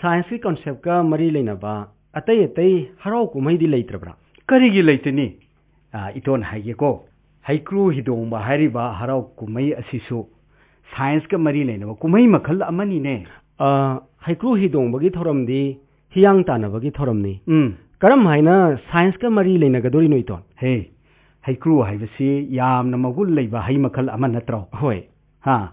science ꯀꯤ concept ꯀ ꯃꯔꯤ ꯂꯩꯅꯕ ꯑꯇꯩ ꯑꯇꯩ ꯍꯔꯥꯎ ꯀꯨꯝꯍꯩꯗꯤ ꯂꯩꯇ꯭ꯔꯕ꯭ꯔꯥ? ꯀꯔꯤꯒꯤ ꯂꯩꯇꯅꯤ? ꯑ, ꯏꯇꯣꯟ ꯍꯥꯏꯒꯦꯀꯣ, ꯍꯩꯀ꯭ꯔꯨ ꯍꯤꯗꯣꯡꯕ ꯍꯥꯏꯔꯤꯕ ꯍꯔꯥꯎ ꯀꯨꯝꯍꯩ ꯑꯁꯤꯁꯨ science ꯀ ꯃꯔꯤ ꯂꯩꯅꯕ ꯀꯨꯝꯍꯩ ꯃꯈꯜ ꯑꯃꯅꯤꯅꯦ꯫ ꯑ, ꯍꯩꯀ꯭ꯔꯨ ꯍꯤꯗꯣꯡꯕꯒꯤ ꯊꯧꯔꯝꯗꯤ ꯍꯤꯌꯥꯡ ꯇꯥꯟꯅꯕꯒꯤ ꯊꯧꯔꯝꯅꯤ꯫ ꯎꯝ꯫ ꯀꯔꯝ ꯍꯥꯏꯅ science ꯀ ꯃꯔꯤ ꯂꯩꯅꯒꯗꯣꯔꯤꯅꯣ, ꯏꯇꯣꯟ? ꯍꯦ, ꯍꯩꯀ꯭ꯔꯨ ꯍꯥꯏꯕꯁꯤ ꯌꯥꯝꯅ ꯃꯒꯨꯟ ꯂꯩꯕ ꯍꯩ ꯃꯈꯜ ꯑꯃ ꯅꯠꯇ꯭ꯔꯣ? ꯍꯣꯏ꯫ ꯍꯥ?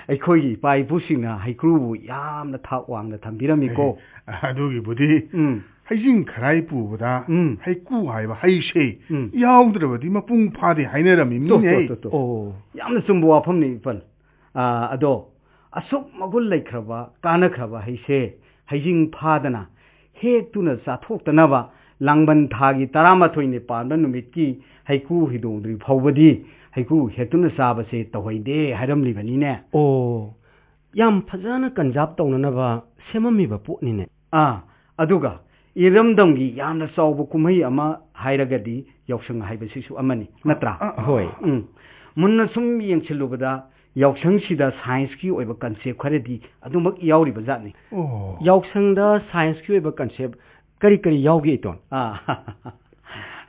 ꯑꯩꯈꯣꯏꯒꯤ ꯏꯄꯥ ꯏꯄꯨꯁꯤꯡꯅ ꯍꯩꯀ꯭ꯔꯨꯕꯨ ꯌꯥꯝꯅ ꯊꯥꯛ ꯋꯥꯡꯅ ꯊꯝꯕꯤꯔꯝꯃꯤꯀꯣ꯫ ꯑꯗꯨꯒꯤꯕꯨꯗꯤ ꯎꯝ꯫ ꯍꯩꯖꯤꯡ ꯈꯔꯥꯏ ꯄꯨꯕꯗ ꯎꯝ꯫ ꯍꯩꯀ꯭ꯔꯨ ꯍꯥꯏꯕ ꯍꯩꯁꯦ ꯎꯝ꯫ ꯌꯥꯎꯗ꯭ꯔꯕꯗꯤ ꯃꯄꯨꯡ ꯐꯥꯗꯦ ꯍꯥꯏꯅꯔꯝꯃꯤꯅꯤꯅꯦ꯫ ꯇꯣ, ꯇꯣ, ꯇꯣ, ꯇꯣ꯫ ꯑꯣ꯫ ꯌꯥꯝꯅ ꯆꯨꯝꯕ ꯋꯥꯐꯝꯅꯤ, ꯏꯄꯟ꯫ ꯑꯥ, ꯑꯗꯣ ꯑꯁꯨꯛ ꯃꯒꯨꯟ ꯂꯩꯈ꯭ꯔꯕ, ꯀꯥꯟꯅꯈ꯭ꯔꯕ ꯍꯩꯁꯦ ꯍꯩꯖꯤꯡ ꯐꯥꯗꯅ ꯍꯦꯛꯇꯨꯅ ꯆꯥꯊꯣꯛꯇꯅꯕ ꯂꯥꯡꯕꯟ ꯊꯥꯒꯤ ꯇꯔꯥꯃꯥꯊꯣꯏꯅꯤ ꯄꯥꯟꯕ ꯅꯨꯃꯤꯠꯀꯤ ꯍꯩꯀ꯭ꯔꯨ ꯍꯤꯗꯣꯡꯗ꯭ꯔꯤ ꯐꯥꯎꯕꯗꯤ ꯍꯩꯀ꯭ꯔꯨ ꯍꯦꯛꯇꯨꯅ ꯆꯥꯕꯁꯦ ꯇꯧꯍꯩꯗꯦ ꯍꯥꯏꯔꯝꯂꯤꯕꯅꯤꯅꯦ꯫ ꯑꯣ, ꯌꯥꯝ ꯐꯖꯅ conserve ꯇꯧꯅꯅꯕ ꯁꯦꯝꯃꯝꯃꯤꯕ ꯄꯣꯠꯅꯤꯅꯦ꯫ ꯑꯥ, ꯑꯗꯨꯒ ꯏꯔꯝꯗꯝꯒꯤ ꯌꯥꯝꯅ ꯆꯥꯎꯕ ꯀꯨꯝꯍꯩ ꯑꯃ ꯍꯥꯏꯔꯒꯗꯤ ꯌꯥꯎꯁꯪ ꯍꯥꯏꯕꯁꯤꯁꯨ ꯑꯃꯅꯤ, ꯅꯠꯇ꯭ꯔꯥ? ꯑꯥ, ꯑꯥ, ꯍꯣꯏ꯫ ꯑꯥ꯫ ꯎꯝ꯫ ꯃꯨꯟꯅ ꯁꯨꯝ ꯌꯦꯡꯁꯤꯜꯂꯨꯕꯗ ꯌꯥꯎꯁꯪꯁꯤꯗ science ꯀꯤ ꯑꯣꯏꯕ concept ꯈꯔꯗꯤ ꯑꯗꯨꯃꯛ ꯌꯥꯎꯔꯤꯕ ꯖꯥꯠꯅꯤ꯫ ꯑꯣ꯫ ꯌꯥꯎꯁꯪꯗ science ꯀꯤ ꯑꯣꯏꯕ concept ꯀꯔꯤ ꯀꯔꯤ ꯌꯥꯎꯒꯦ, ꯏꯇꯣꯟ? ꯑꯥ,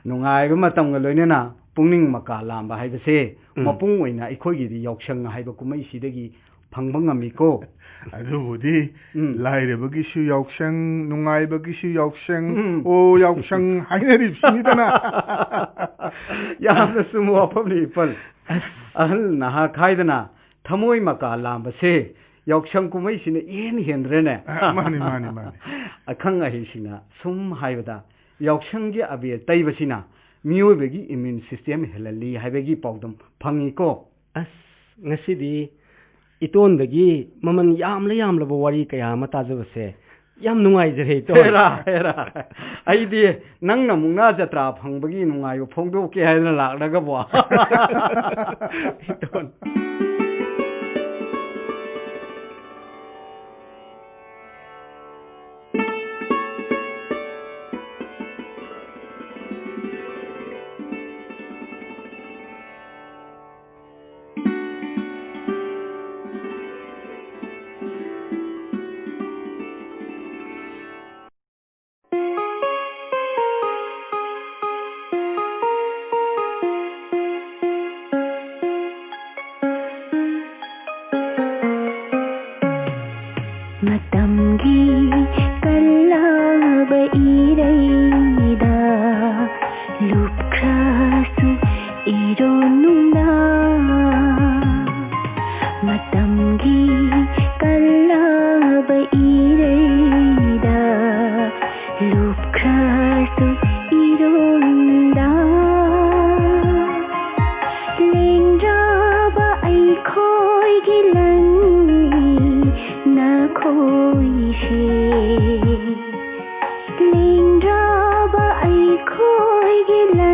ꯅꯨꯡꯉꯥꯏꯕ ꯃꯇꯝꯒ ꯂꯣꯏꯅꯅ ꯄꯨꯛꯅꯤꯡ ꯃꯀꯥ ꯂꯥꯝꯕ ꯍꯥꯏꯕꯁꯦ ꯎꯝ꯫ ꯃꯄꯨꯡ ꯑꯣꯏꯅ ꯑꯩꯈꯣꯏꯒꯤꯗꯤ ꯌꯥꯎꯁꯪ ꯍꯥꯏꯕ ꯀꯨꯝꯍꯩꯁꯤꯗꯒꯤ ꯐꯪꯕ ꯉꯝꯃꯤꯀꯣ꯫ ꯑꯗꯨꯕꯨꯗꯤ ꯎꯝ꯫ ꯂꯥꯏꯔꯕꯒꯤꯁꯨ ꯌꯥꯎꯁꯪ, ꯅꯨꯡꯉꯥꯏꯕꯒꯤꯁꯨ ꯌꯥꯎꯁꯪ, ꯎꯝ꯫ ꯑꯣ ꯌꯥꯎꯁꯪ ꯍꯥꯏꯅꯔꯤꯕꯁꯤꯅꯤꯗꯅ꯫ ꯌꯥꯝꯅ ꯆꯨꯝꯕ ꯋꯥꯐꯝꯅꯤ, ꯏꯄꯟ꯫ ꯑꯁ꯫ ꯑꯍꯜ ꯅꯍꯥ ꯈꯥꯏꯗꯅ ꯊꯃꯣꯏ ꯃꯀꯥ ꯂꯥꯝꯕꯁꯦ ꯌꯥꯎꯁꯪ ꯀꯨꯝꯍꯩꯁꯤꯅ ꯏꯍꯦꯟ ꯍꯦꯟꯗ꯭ꯔꯦꯅꯦ꯫ ꯑ, ꯃꯥꯅꯤ, ꯃꯥꯅꯤ, ꯃꯥꯅꯤ꯫ ꯑꯈꯪ ꯑꯍꯩꯁꯤꯡꯅ ꯁꯨꯝ ꯍꯥꯏꯕꯗ, ꯌꯥꯎꯁꯪꯒꯤ ꯑꯕꯦꯔ ꯇꯩꯕꯁꯤꯅ ꯃꯤꯑꯣꯏꯕꯒꯤ immune system ꯍꯦꯜꯍꯜꯂꯤ ꯍꯥꯏꯕꯒꯤ ꯄꯥꯎꯗꯝ ꯐꯪꯉꯤꯀꯣ꯫ ꯑꯁ, ꯉꯁꯤꯗꯤ ꯏꯇꯣꯟꯗꯒꯤ ꯃꯃꯜ ꯌꯥꯝꯂ ꯌꯥꯝꯂꯕ ꯋꯥꯔꯤ ꯀꯌꯥ ꯑꯃ ꯇꯥꯖꯕꯁꯦ ꯌꯥꯝ ꯅꯨꯡꯉꯥꯏꯖꯔꯦ, ꯏꯇꯣꯟ꯫ ꯍꯦꯔꯥ, ꯍꯦꯔꯥ꯫ ꯑꯩꯗꯤ ꯅꯪꯅ ꯃꯨꯛꯅꯥ ꯖꯇ꯭ꯔꯥ ꯐꯪꯕꯒꯤ ꯅꯨꯡꯉꯥꯏꯕ ꯐꯣꯡꯗꯣꯛꯀꯦ ꯍꯥꯏꯗꯅ ꯂꯥꯛꯂꯒꯕꯣ? ꯏꯇꯣꯟ꯫ ꯏꯂ